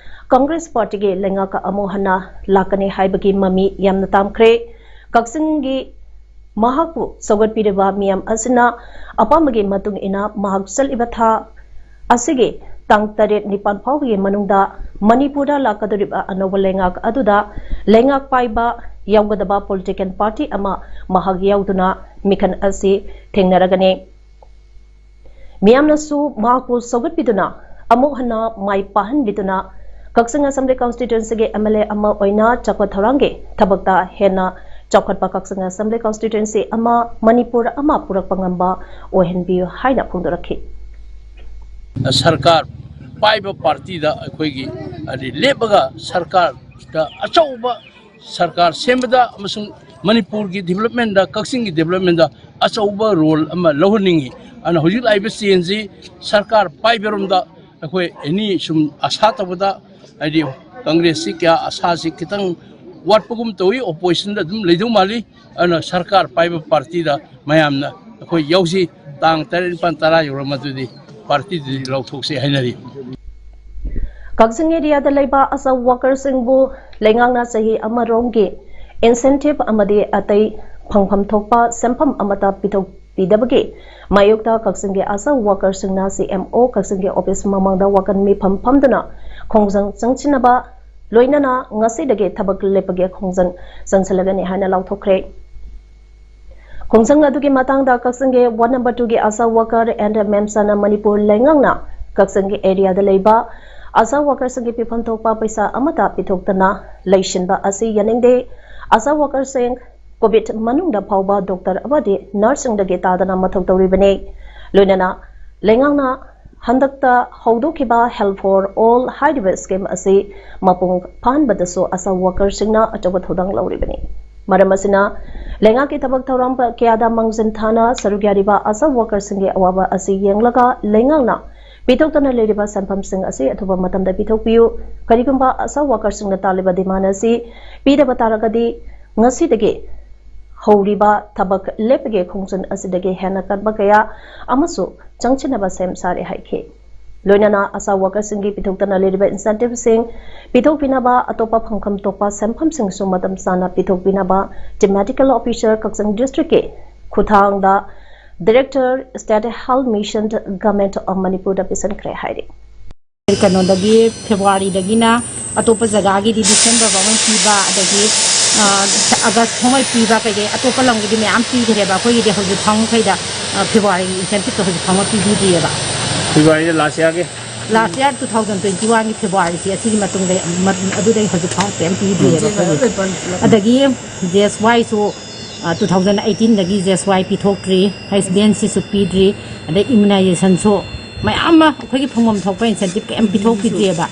ꯀꯪꯒ꯭ꯔꯦꯁ ꯄꯥꯔꯇꯤꯒꯤ ꯂꯩꯉꯥꯛ ꯑꯃꯨꯛ ꯍꯟꯅ ꯂꯥꯛꯀꯅꯤ ꯍꯥꯏꯕꯒꯤ ꯃꯃꯤ ꯌꯥꯝꯅ ꯇꯥꯝꯈ꯭ꯔꯦ꯫ ꯀꯛꯆꯤꯡꯒꯤ ꯃꯍꯥꯛꯄꯨ ꯁꯧꯒꯠꯄꯤꯔꯤꯕ ꯃꯤꯌꯥꯝ ꯑꯁꯤꯅ ꯑꯄꯥꯝꯕꯒꯤ ꯃꯇꯨꯡ ꯏꯟꯅ ꯃꯍꯥꯛ ꯆꯠꯂꯤꯕ ꯊꯥ ꯑꯁꯤꯒꯤ ꯇꯥꯡ ꯇꯔꯦꯠ ꯅꯤꯄꯥꯟ ꯐꯥꯎꯕꯒꯤ ꯃꯅꯨꯡꯗ ꯃꯅꯤꯄꯨꯔꯗ ꯂꯥꯛꯀꯗꯧꯔꯤꯕ ꯑꯅꯧꯕ ꯂꯩꯉꯥꯛ ꯑꯗꯨꯗ ꯂꯩꯉꯥꯛ ꯄꯥꯏꯕ ꯌꯥꯎꯒꯗꯕ ꯄꯣꯂꯤꯇꯤꯀꯦꯜ ꯄꯥꯔꯇꯤ ꯑꯃ ꯃꯍꯥꯛ ꯌꯥꯎꯗꯨꯅ ꯃꯤꯈꯜ ꯑꯁꯤ ꯊꯦꯡꯅꯔꯒꯅꯤ꯫ ꯃꯤꯌꯥꯝꯅꯁꯨ ꯃꯍꯥꯛꯄꯨ ꯁꯧꯒꯠꯄꯤꯗꯨꯅ ꯑꯃꯨꯛ ꯍꯟꯅ ꯃꯥꯏ ꯄꯥꯛꯍꯟꯕꯤꯗꯨꯅ ꯀꯛꯆꯤꯡ ꯑꯁꯦꯝꯕ꯭ꯂꯤ ꯀꯣꯟꯁꯇꯤꯇ꯭ꯋꯦꯟꯁꯤꯒꯤ ꯑꯦꯝ ꯑꯦꯜ ꯑꯦ ꯑꯃ ꯑꯣꯏꯅ ꯆꯥꯎꯈꯠ ꯊꯧꯔꯥꯡꯒꯤ ꯊꯕꯛꯇ ꯍꯦꯟꯅ ꯆꯥꯎꯈꯠꯄ ꯀꯛꯆꯤꯡ ꯑꯁꯦꯝꯕ꯭ꯂꯤ ꯀꯣꯟꯁꯇꯤꯇ꯭ꯋꯦꯟꯁꯤ ꯑꯃ, ꯃꯅꯤꯄꯨꯔ ꯑꯃ ꯄꯨꯔꯛꯄ ꯉꯝꯕ ꯑꯣꯏꯍꯟꯕꯤꯌꯨ ꯍꯥꯏꯅ ꯐꯣꯡꯗꯣꯔꯛꯈꯤ꯫ ꯁꯔꯀꯥꯔ ꯄꯥꯏꯕ ꯄꯥꯔꯇꯤꯗ ꯑꯩꯈꯣꯏꯒꯤ ꯍꯥꯏꯗꯤ ꯂꯦꯞꯄꯒ ꯁꯔꯀꯥꯔꯗ ꯑꯆꯧꯕ ꯁꯔꯀꯥꯔ ꯁꯦꯝꯕꯗ ꯑꯃꯁꯨꯡ ꯃꯅꯤꯄꯨꯔꯒꯤ ꯗꯤꯕꯂꯞꯃꯦꯟꯗ, ꯀꯛꯆꯤꯡꯒꯤ ꯗꯤꯕꯂꯞꯃꯦꯟꯗ ꯑꯆꯧꯕ ꯔꯣꯜ ꯑꯃ ꯂꯧꯍꯟꯅꯤꯡꯉꯤ꯫ ꯑꯗꯨꯅ ꯍꯧꯖꯤꯛ ꯂꯥꯛꯏꯕ ꯆꯦꯟꯖꯁꯤ ꯁꯔꯀꯥꯔ ꯄꯥꯏꯕꯔꯣꯝꯗ ꯑꯩꯈꯣꯏ ꯑꯦꯅꯤ ꯁꯨꯝ ꯑꯁꯥ ꯇꯧꯕꯗ ꯍꯥꯏꯗꯤ ꯀꯪꯒ꯭ꯔꯦꯁꯁꯤ ꯀꯌꯥ ꯑꯁꯥꯁꯤ ꯈꯤꯇꯪ ꯋꯥꯠꯄꯒꯨꯝ ꯇꯧꯏ, ꯑꯣꯄꯣꯖꯤꯁꯟꯗ ꯑꯗꯨꯝ ꯂꯩꯗꯧ ꯃꯥꯜꯂꯤ꯫ ꯑꯗꯨꯅ ꯁꯔꯀꯥꯔ ꯄꯥꯏꯕ ꯄꯥꯔꯇꯤꯗ ꯃꯌꯥꯝꯅ ꯑꯩꯈꯣꯏ ꯌꯥꯎꯁꯤ, ꯇꯥꯡ ꯇꯔꯦꯠ, ꯅꯤꯄꯥꯟ, ꯇꯔꯥ ꯌꯧꯔ ꯃꯗꯨꯗꯤ ꯄꯥꯔꯇꯤꯗꯨꯗꯤ ꯂꯧꯊꯣꯛꯁꯤ ꯍꯥꯏꯅꯔꯤ꯫ ꯀꯛꯆꯤꯡ ꯑꯦꯔꯤꯌꯥꯗ ꯂꯩꯕ ꯑꯁꯥ ꯋꯥꯀꯔꯁꯤꯡꯕꯨ ꯂꯩꯉꯥꯛꯅ ꯆꯍꯤ ꯑꯃꯔꯣꯝꯒꯤ ꯏꯟꯁꯦꯟꯇꯤꯚ ꯑꯃꯗꯤ ꯑꯇꯩ ꯐꯪꯐꯝ ꯊꯣꯛꯄ ꯁꯦꯟꯐꯝ ꯑꯃꯠꯇ ꯄꯤꯊꯣꯛꯄꯤꯗꯕꯒꯤ ꯃꯥꯌꯣꯛꯇ ꯀꯛꯆꯤꯡꯒꯤ ꯑꯁꯥ ꯋꯥꯀꯔꯁꯤꯡꯅ ꯁꯤ ꯑꯦꯝ ꯑꯣ ꯀꯛꯆꯤꯡꯒꯤ ꯑꯣꯐꯤꯁ ꯃꯃꯥꯡꯗ ꯋꯥꯀꯟ ꯃꯤꯐꯝ ꯐꯝꯗꯨꯅ ꯈꯣꯡꯖꯪ ꯆꯪꯁꯤꯟꯅꯕ ꯂꯣꯏꯅꯅ ꯉꯁꯤꯗꯒꯤ ꯊꯕꯛ ꯂꯦꯞꯄꯒꯦ ꯈꯣꯡꯖꯪ ꯆꯪꯁꯤꯜꯂꯒꯅꯤ ꯍꯥꯏꯅ ꯂꯥꯎꯊꯣꯛꯈ꯭ꯔꯦ꯫ ꯈꯣꯡꯖꯪ ꯑꯗꯨꯒꯤ ꯃꯇꯥꯡꯗ ꯀꯛꯆꯤꯡꯒꯤ ward number two ꯒꯤ ASHA worker and MAMSA ꯅ ꯃꯅꯤꯄꯨꯔ ꯂꯩꯉꯥꯛꯅ ꯀꯛꯆꯤꯡꯒꯤ area ꯗ ꯂꯩꯕ ASHA worker ꯁꯤꯡꯒꯤ ꯄꯤꯐꯝ ꯊꯣꯛꯄ ꯄꯩꯁꯥ ꯑꯃꯠꯇ ꯄꯤꯊꯣꯛꯇꯅ ꯂꯩꯁꯤꯟꯕ ꯑꯁꯤ ꯌꯥꯅꯤꯡꯗꯦ꯫ ASHA worker ꯁꯤꯡ COVID ꯃꯅꯨꯡꯗ ꯐꯥꯎꯕ doctor ꯑꯃꯗꯤ nurse ꯁꯤꯡꯗꯒꯤ ꯇꯥꯗꯅ ꯃꯊꯧ ꯇꯧꯔꯤꯕꯅꯤ꯫ ꯂꯣꯏꯅꯅ ꯂꯩꯉꯥꯛꯅ ꯍꯟꯗꯛꯇ ꯍꯧꯗꯣꯛꯈꯤꯕ Health for All ꯍꯥꯏꯔꯤꯕ scheme ꯑꯁꯤ ꯃꯄꯨꯡ ꯐꯥꯍꯟꯕꯗꯁꯨ ASHA worker ꯁꯤꯡꯅ ꯑꯆꯧꯕ ꯊꯧꯗꯥꯡ ꯂꯧꯔꯤꯕꯅꯤ꯫ ꯃꯔꯝ ꯑꯁꯤꯅ, ꯂꯩꯉꯥꯛꯀꯤ ꯊꯕꯛ ꯊꯧꯔꯝ ꯀꯌꯥꯗ ꯃꯥꯡꯖꯤꯟ ꯊꯥꯅ ꯁꯔꯨꯛ ꯌꯥꯔꯤꯕ ASHA worker ꯁꯤꯡꯒꯤ ꯑꯋꯥꯕ ꯑꯁꯤ ꯌꯦꯡꯂꯒ, ꯂꯩꯉꯥꯛꯅ ꯄꯤꯊꯣꯛꯇꯅ ꯂꯩꯔꯤꯕ ꯁꯦꯟꯐꯝꯁꯤꯡ ꯑꯁꯤ ꯑꯊꯨꯕ ꯃꯇꯝꯗ ꯄꯤꯊꯣꯛꯄꯤꯌꯨ꯫ ꯀꯔꯤꯒꯨꯝꯕ ASHA worker ꯁꯤꯡꯅ ꯇꯥꯜꯂꯤꯕ demand ꯑꯁꯤ ꯄꯤꯗꯕ ꯇꯥꯔꯒꯗꯤ, ꯉꯁꯤꯗꯒꯤ ꯍꯧꯔꯤꯕ ꯊꯕꯛ ꯂꯦꯞꯄꯒꯦ ꯈꯣꯡꯖꯪ ꯑꯁꯤꯗꯒꯤ ꯍꯦꯟꯅ ꯀꯟꯕ ꯀꯌꯥ ꯑꯃꯁꯨ ꯆꯪꯁꯤꯟꯅꯕ ꯁꯦꯝ ꯁꯥꯔꯦ ꯍꯥꯏꯈꯤ꯫ ꯂꯣꯏꯅꯅ ASHA worker ꯁꯤꯡꯒꯤ ꯄꯤꯊꯣꯛꯇꯅ ꯂꯩꯔꯤꯕ incentive ꯁꯤꯡ ꯄꯤꯊꯣꯛꯄꯤꯅꯕ, ꯑꯇꯣꯞꯄ ꯐꯪꯐꯝ ꯊꯣꯛꯄ ꯁꯦꯟꯐꯝꯁꯤꯡꯁꯨ ꯃꯇꯝ ꯆꯥꯅ ꯄꯤꯊꯣꯛꯄꯤꯅꯕ Chief Medical Officer ꯀꯛꯆꯤꯡ district ꯀꯤ ꯈꯨꯠꯊꯥꯡꯗ Director State Health Mission Government of Manipur ꯗ ꯄꯤꯁꯤꯟꯈ꯭ꯔꯦ ꯍꯥꯏꯔꯤ꯫ ꯀꯩꯅꯣꯗꯒꯤ, February ꯗꯒꯤꯅ ꯑꯇꯣꯞꯄ ꯖꯒꯥꯒꯤꯗꯤ December ꯐꯥꯎꯕ ꯄꯤꯕ, ꯑꯗꯒꯤ, ꯑ, August ꯐꯥꯎꯕ ꯄꯤꯕ, ꯀꯩꯀꯩ ꯑꯇꯣꯞꯄ ꯂꯝꯒꯤꯗꯤ ꯃꯌꯥꯝ ꯄꯤꯈ꯭ꯔꯦꯕ꯫ ꯑꯩꯈꯣꯏꯒꯤꯗꯤ ꯍꯧꯖꯤꯛ ꯐꯥꯎ ꯃꯈꯩꯗ, ꯑ, February ꯒꯤ incentive ꯇꯣ ꯍꯧꯖꯤꯛ ꯐꯥꯎꯕ ꯄꯤꯕꯤꯗ꯭ꯔꯤꯑꯕ꯫ February ꯗ last year ꯒꯤ? Last year two thousand twenty one ꯒꯤ February ꯁꯤ ꯑꯁꯤꯒꯤ ꯃꯇꯨꯡꯗ, ꯃ-, ꯑꯗꯨꯗꯩ ꯍꯧꯖꯤꯛ ꯐꯥꯎ ꯀꯩꯝ ꯄꯤꯗ꯭ꯔꯤꯑꯕ ꯑꯩꯈꯣꯏꯒꯤ꯫ ꯑꯗꯒꯤ J S Y ꯁꯨ, ꯑ, two thousand eighteen ꯗꯒꯤ J S Y ꯄꯤꯊꯣꯛꯇ꯭ꯔꯤ, H B N C ꯁꯨ ꯄꯤꯗ꯭ꯔꯤ, ꯑꯗꯩ immunization ꯁꯨ ꯃꯌꯥꯝ ꯑꯃ ꯑꯩꯈꯣꯏꯒꯤ ꯐꯪꯐꯝ ꯊꯣꯛꯄ incentive ꯀꯩꯝ ꯄꯤꯊꯣꯛꯄꯤꯗ꯭ꯔꯤꯑꯕ꯫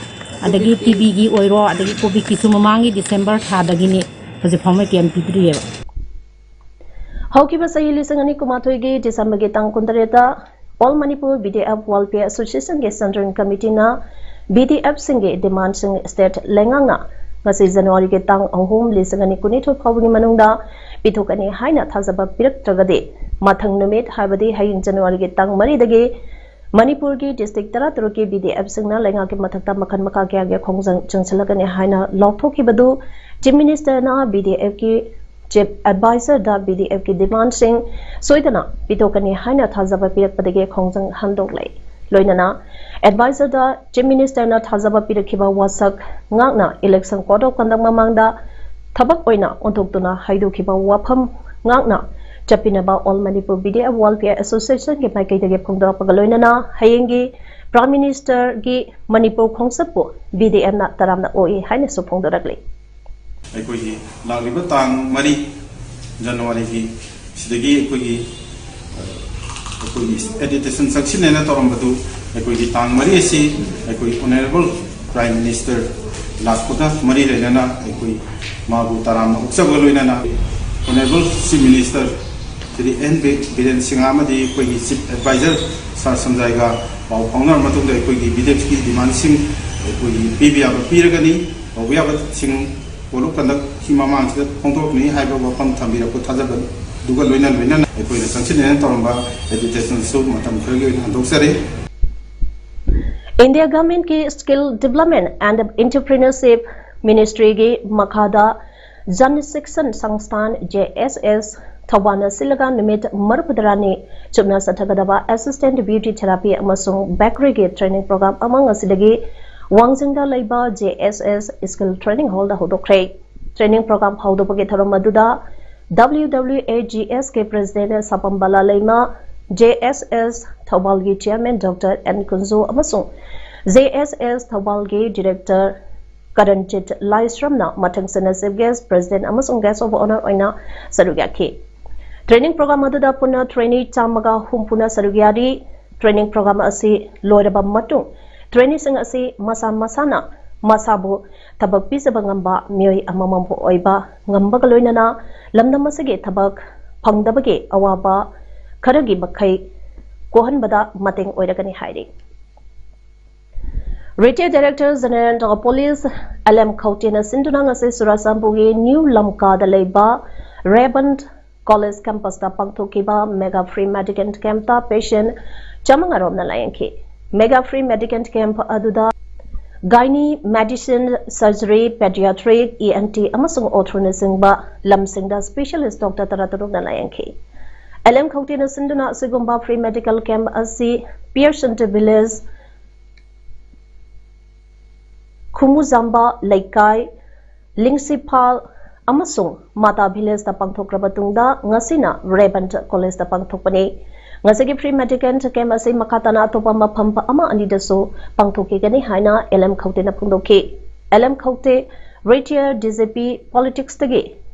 ꯑꯗꯒꯤ T B ꯒꯤ ꯑꯣꯏꯔꯣ, ꯑꯗꯒꯤ COVID ꯀꯤꯁꯨ ꯃꯃꯥꯡꯒꯤ December ꯊꯥꯗꯒꯤꯅꯤ, ꯍꯧꯖꯤꯛ ꯐꯥꯎꯕ ꯀꯩꯝ ꯄꯤꯗ꯭ꯔꯤꯑꯕ꯫ ꯍꯧꯈꯤꯕ ꯆꯍꯤ ꯂꯤꯁꯤꯡ ꯑꯅꯤ ꯀꯨꯟꯃꯥꯊꯣꯏꯒꯤ December ꯒꯤ ꯇꯥꯡ ꯀꯨꯟꯇꯔꯦꯠꯇ All Manipur B D F Welfare Association ꯒꯤ Central Committee ꯅ B D F ꯁꯤꯡꯒꯤ demand ꯁꯤꯡ state ꯂꯩꯉꯥꯛꯅ ꯉꯁꯤ January ꯒꯤ ꯇꯥꯡ ꯑꯍꯨꯝ, ꯂꯤꯁꯤꯡ ꯑꯅꯤ ꯀꯨꯟꯅꯤꯊꯣꯏ ꯐꯥꯎꯕꯒꯤ ꯃꯅꯨꯡꯗ ꯄꯤꯊꯣꯛꯀꯅꯤ ꯍꯥꯏꯅ ꯊꯥꯖꯕ ꯄꯤꯔꯛꯇ꯭ꯔꯒꯗꯤ, ꯃꯊꯪ ꯅꯨꯃꯤꯠ, ꯍꯥꯏꯕꯗꯤ ꯍꯌꯦꯡ January ꯒꯤ ꯇꯥꯡ ꯃꯔꯤꯗꯒꯤ ꯃꯅꯤꯄꯨꯔꯒꯤ district ꯇꯔꯥꯇꯔꯨꯛꯀꯤ B D F ꯁꯤꯡꯅ ꯂꯩꯉꯥꯛꯀꯤ ꯃꯊꯛꯇ ꯃꯈꯜ ꯃꯈꯥ ꯀꯌꯥꯒꯤ ꯈꯣꯡꯖꯪ ꯆꯪꯁꯤꯜꯂꯒꯅꯤ ꯍꯥꯏꯅ ꯂꯥꯎꯊꯣꯛꯈꯤꯕꯗꯨ Chief Minister ꯅ B D F ꯀꯤ Chief Advisor ꯗ B D F ꯀꯤ demand ꯁꯤꯡ ꯁꯣꯏꯗꯅ ꯄꯤꯊꯣꯛꯀꯅꯤ ꯍꯥꯏꯅ ꯊꯥꯖꯕ ꯄꯤꯔꯛꯄꯗꯒꯤ ꯈꯣꯡꯖꯪ ꯍꯟꯗꯣꯛꯂꯦ꯫ ꯂꯣꯏꯅꯅ ꯑꯦꯗꯚꯥꯏꯖꯔꯗ ꯆꯤꯐ ꯃꯤꯅꯤꯁꯇꯔꯅ ꯊꯥꯖꯕ ꯄꯤꯔꯛꯈꯤꯕ ꯋꯥꯁꯛ ꯉꯥꯛꯅ ꯏꯂꯦꯛꯁꯟ ꯀꯣꯗ ꯑꯣꯐ ꯀꯟꯗꯛ ꯃꯃꯥꯡꯗ ꯊꯕꯛ ꯑꯣꯏꯅ ꯑꯣꯟꯊꯣꯛꯇꯨꯅ ꯍꯥꯏꯗꯣꯛꯈꯤꯕ ꯋꯥꯐꯝ ꯉꯥꯛꯅ ꯆꯠꯄꯤꯅꯕ all Manipur B D F welfare ꯑꯦꯁꯣꯁꯤꯌꯦꯁꯟꯒꯤ ꯃꯥꯏꯀꯩꯗꯒꯤ ꯐꯣꯡꯗꯣꯔꯛꯄꯒ ꯂꯣꯏꯅꯅ ꯍꯌꯦꯡꯒꯤ ꯄ꯭ꯔꯥꯏꯝ ꯃꯤꯅꯤꯁꯇꯔꯒꯤ ꯃꯅꯤꯄꯨꯔ ꯈꯣꯡꯆꯠꯄꯨ ꯕꯤ ꯗꯤ ꯑꯦꯐꯅ ꯇꯔꯥꯝꯅ ꯑꯣꯛꯏ ꯍꯥꯏꯅꯁꯨ ꯐꯣꯡꯗꯣꯔꯛꯂꯤ꯫ ꯑꯩꯈꯣꯏꯒꯤ ꯂꯥꯛꯂꯤꯕ ꯇꯥꯡ ꯃꯔꯤ ꯖꯅꯋꯥꯔꯤꯒꯤ ꯁꯤꯗꯒꯤ ꯑꯩꯈꯣꯏꯒꯤ ꯑꯩꯈꯣꯏꯒꯤ ꯑꯦꯖꯤꯇꯦꯁꯟ ꯆꯪꯁꯤꯟꯅꯦꯅ ꯇꯧꯔꯝꯕꯗꯨ ꯑꯩꯈꯣꯏꯒꯤ ꯇꯥꯡ ꯃꯔꯤ ꯑꯁꯤ ꯑꯩꯈꯣꯏ ꯑꯣꯅꯔꯦꯕꯜ ꯄ꯭ꯔꯥꯏꯝ ꯃꯤꯅꯤꯁꯇꯔ ꯂꯥꯛꯄꯒ ꯃꯔꯤ ꯂꯩꯅꯅ ꯑꯩꯈꯣꯏ ꯃꯥꯕꯨ ꯇꯔꯥꯝꯅ ꯑꯣꯛꯆꯕꯒ ꯂꯣꯏꯅꯅ honourable chief minister Shri N B Biren Singh ꯑꯃꯗꯤ ꯑꯩꯈꯣꯏꯒꯤ ꯆꯤꯐ ꯑꯦꯗꯚꯥꯏꯖꯔ ꯁꯥꯔ ꯁꯟꯖꯥꯏꯒ ꯄꯥꯎ ꯐꯥꯎꯅꯔ ꯃꯇꯨꯡꯗ ꯑꯩꯈꯣꯏꯒꯤ ꯕꯤ ꯗꯤ ꯑꯦꯐꯀꯤ ꯗꯤꯃꯥꯟꯁꯤꯡ ꯑꯩꯈꯣꯏꯒꯤ ꯄꯤꯕ ꯌꯥꯕ ꯄꯤꯔꯒꯅꯤ, ꯇꯧꯕ ꯌꯥꯕꯁꯤꯡ ꯀꯣꯗ ꯑꯣꯐ ꯀꯟꯗꯛꯀꯤ ꯃꯃꯥꯡꯁꯤꯗ ꯐꯣꯡꯗꯣꯛꯀꯅꯤ ꯍꯥꯏꯕ ꯋꯥꯐꯝ ꯊꯝꯕꯤꯔꯛꯄ ꯊꯥꯖꯕꯗꯨꯒ ꯂꯣꯏꯅ ꯂꯣꯏꯅꯅ ꯑꯩꯈꯣꯏꯅ ꯆꯪꯁꯤꯟꯅꯦꯅ ꯇꯧꯔꯝꯕ ꯑꯦꯖꯤꯇꯦꯁꯟꯁꯨ ꯃꯇꯝ ꯈꯔꯒꯤ ꯑꯣꯏꯅ ꯍꯟꯗꯣꯛꯆꯔꯦ꯫ ꯏꯟꯗꯤꯌꯥ ꯒꯚꯔꯟꯃꯦꯟꯠꯀꯤ ꯁ꯭ꯀꯤꯜ ꯗꯤꯕꯦꯂꯞꯃꯦꯟꯠ ꯑꯦꯟꯗ ꯑꯦꯟꯇꯔꯄ꯭ꯔꯤꯅꯔꯁꯤꯞ ꯃꯤꯅꯤꯁꯇ꯭ꯔꯤꯒꯤ ꯃꯈꯥꯗ ꯖꯟ ꯁꯤꯛꯁꯟ ꯁꯪꯁꯊꯥꯟ, ꯖꯦ ꯑꯦꯁ ꯑꯦꯁ, ꯊꯧꯕꯥꯜꯅ ꯁꯤꯜꯂꯒ ꯅꯨꯃꯤꯠ ꯃꯔꯤꯐꯨꯇꯔꯥꯅꯤ ꯆꯨꯞꯅ ꯆꯠꯊꯒꯗꯕ ꯑꯦꯁꯤꯁꯇꯦꯟꯠ ꯕ꯭ꯌꯨꯇꯤ ꯊꯦꯔꯥꯄꯤ ꯑꯃꯁꯨꯡ ꯕꯦꯀꯔꯤꯒꯤ ꯇ꯭ꯔꯦꯅꯤꯡ ꯄ꯭ꯔꯣꯒ꯭ꯔꯥꯝ ꯑꯃ ꯉꯁꯤꯗꯒꯤ ꯋꯥꯡꯖꯤꯡꯗ ꯂꯩꯕ J S S skill training ꯍꯣꯜꯗ ꯍꯧꯗꯣꯛꯈ꯭ꯔꯦ꯫ ꯇ꯭ꯔꯦꯅꯤꯡ ꯄ꯭ꯔꯣꯒ꯭ꯔꯥꯝ ꯍꯧꯗꯣꯛꯄꯒꯤ ꯊꯧꯔꯝ ꯑꯗꯨꯗ W W A G S ꯀꯤ ꯄ꯭ꯔꯦꯁꯤꯗꯦꯟꯠ ꯁꯥꯄꯝ ꯕꯂꯥ ꯂꯩꯃ, ꯖꯦ ꯑꯦꯁ ꯑꯦꯁ ꯊꯧꯕꯥꯜꯒꯤ ꯆꯤꯌꯔꯃꯦꯟ ꯗꯣꯛꯇꯔ ꯑꯦꯟ ꯀꯨꯟꯖꯨ ꯑꯃꯁꯨꯡ ꯖꯦ ꯑꯦꯁ ꯑꯦꯁ ꯊꯧꯕꯥꯜꯒꯤ ꯗꯤꯔꯦꯛꯇꯔ ꯀꯔꯟꯖꯤꯠ ꯂꯥꯏꯁ꯭ꯔꯝꯅ ꯃꯊꯪꯁꯤꯠꯅ ꯆꯤꯐ ꯒꯦꯁ꯭ꯠ, ꯄ꯭ꯔꯦꯁꯤꯗꯦꯟꯠ ꯑꯃꯁꯨꯡ ꯒꯦꯁ꯭ꯠ ꯑꯣꯐ ꯑꯣꯅꯔ ꯑꯣꯏꯅ ꯁꯔꯨꯛ ꯌꯥꯈꯤ꯫ ꯇ꯭ꯔꯦꯅꯤꯡ ꯄ꯭ꯔꯣꯒ꯭ꯔꯥꯝ ꯑꯗꯨꯗ ꯄꯨꯟꯅ ꯇ꯭ꯔꯦꯅꯤ ꯆꯥꯝꯃꯒ ꯍꯨꯝꯐꯨꯅ ꯁꯔꯨꯛ ꯌꯥꯔꯤ꯫ ꯇ꯭ꯔꯦꯅꯤꯡ ꯄ꯭ꯔꯣꯒ꯭ꯔꯥꯝ ꯑꯁꯤ ꯂꯣꯏꯔꯕ ꯃꯇꯨꯡ ꯇ꯭ꯔꯦꯅꯤꯁꯤꯡ ꯑꯁꯤ ꯃꯁꯥ ꯃꯁꯥꯅ ꯃꯁꯥꯕꯨ ꯊꯕꯛ ꯄꯤꯖꯕ ꯉꯝꯕ ꯃꯤꯑꯣꯏ ꯑꯃꯃꯝ ꯑꯣꯏꯕ ꯉꯝꯕꯒ ꯂꯣꯏꯅꯅ ꯂꯝꯗꯝ ꯑꯁꯤꯒꯤ ꯊꯕꯛ ꯐꯪꯗꯕꯒꯤ ꯑꯋꯥꯕ ꯈꯔꯒꯤ ꯃꯈꯩ ꯀꯣꯛꯍꯟꯕꯗ ꯃꯇꯦꯡ ꯑꯣꯏꯔꯒꯅꯤ ꯍꯥꯏꯔꯤ꯫ Retired director general of police L M ꯈꯧꯇꯦꯅ ꯁꯤꯟꯗꯨꯅ ꯉꯁꯤ ꯆꯨꯔꯥꯆꯥꯟꯄꯨꯔꯒꯤ ꯅ꯭ꯌꯨ ꯂꯝꯀꯥꯗ ꯂꯩꯕ ꯔꯦꯕꯟ ꯀꯣꯂꯦꯖ ꯀꯦꯝꯄꯁꯇ ꯄꯥꯡꯊꯣꯛꯈꯤꯕ ꯃꯦꯒꯥ ꯐ꯭ꯔꯤ ꯃꯦꯗꯤꯀꯦꯜ ꯀꯦꯝꯞꯇ ꯄꯦꯁꯦꯟꯠ ꯆꯥꯃꯉꯥ ꯔꯣꯝꯅ ꯂꯥꯌꯦꯡꯈꯤ꯫ ꯃꯦꯒꯥ ꯐ꯭ꯔꯤ ꯃꯦꯗꯤꯀꯦꯜ ꯀꯦꯝꯞ ꯑꯗꯨꯗ gynae, medicine, surgery, paediatric, E N T ꯑꯃꯁꯨꯡ ꯑꯣꯊ꯭ꯔꯣꯅꯆꯤꯡꯕ ꯂꯝꯁꯤꯡꯗ ꯁ꯭ꯄꯦꯁꯤꯌꯦꯂꯤꯁ꯭ꯠ ꯗꯣꯛꯇꯔ ꯇꯔꯥꯇꯔꯨꯛꯅ ꯂꯥꯌꯦꯡꯈꯤ꯫ ꯑꯦꯜ ꯑꯦꯝ ꯈꯧꯇꯦꯅ ꯁꯤꯟꯗꯨꯅ ꯑꯁꯤꯒꯨꯝꯕ free medical camp ꯑꯁꯤ ꯄꯤꯌꯔꯁꯟꯇ ꯚꯤꯂꯦꯖ, ꯈꯨꯃꯨꯖꯥꯝꯕ ꯂꯩꯀꯥꯏ, ꯂꯤꯡꯁꯤꯐꯥꯜ ꯑꯃꯁꯨꯡ ꯃꯥꯇꯥ ꯚꯤꯂꯦꯖꯇ ꯄꯥꯡꯊꯣꯛꯈ꯭ꯔꯕ ꯇꯨꯡꯗ ꯉꯁꯤꯅ ꯔꯦꯕꯟ ꯀꯣꯂꯦꯖꯇ ꯄꯥꯡꯊꯣꯛꯄꯅꯤ꯫ ꯉꯁꯤꯒꯤ free medical camp ꯑꯁꯤ ꯃꯈꯥ ꯇꯥꯅ ꯑꯇꯣꯞꯄ ꯃꯐꯝ ꯑꯃ ꯑꯅꯤꯗꯁꯨ ꯄꯥꯡꯊꯣꯛꯈꯤꯒꯅꯤ ꯍꯥꯏꯅ ꯑꯦꯜ ꯑꯦꯝ ꯈꯧꯇꯦꯅ ꯐꯣꯡꯗꯣꯛꯈꯤ꯫ L M Khaute, retired D G P ꯄꯣꯂꯤꯇꯤꯛꯁꯇꯒꯤ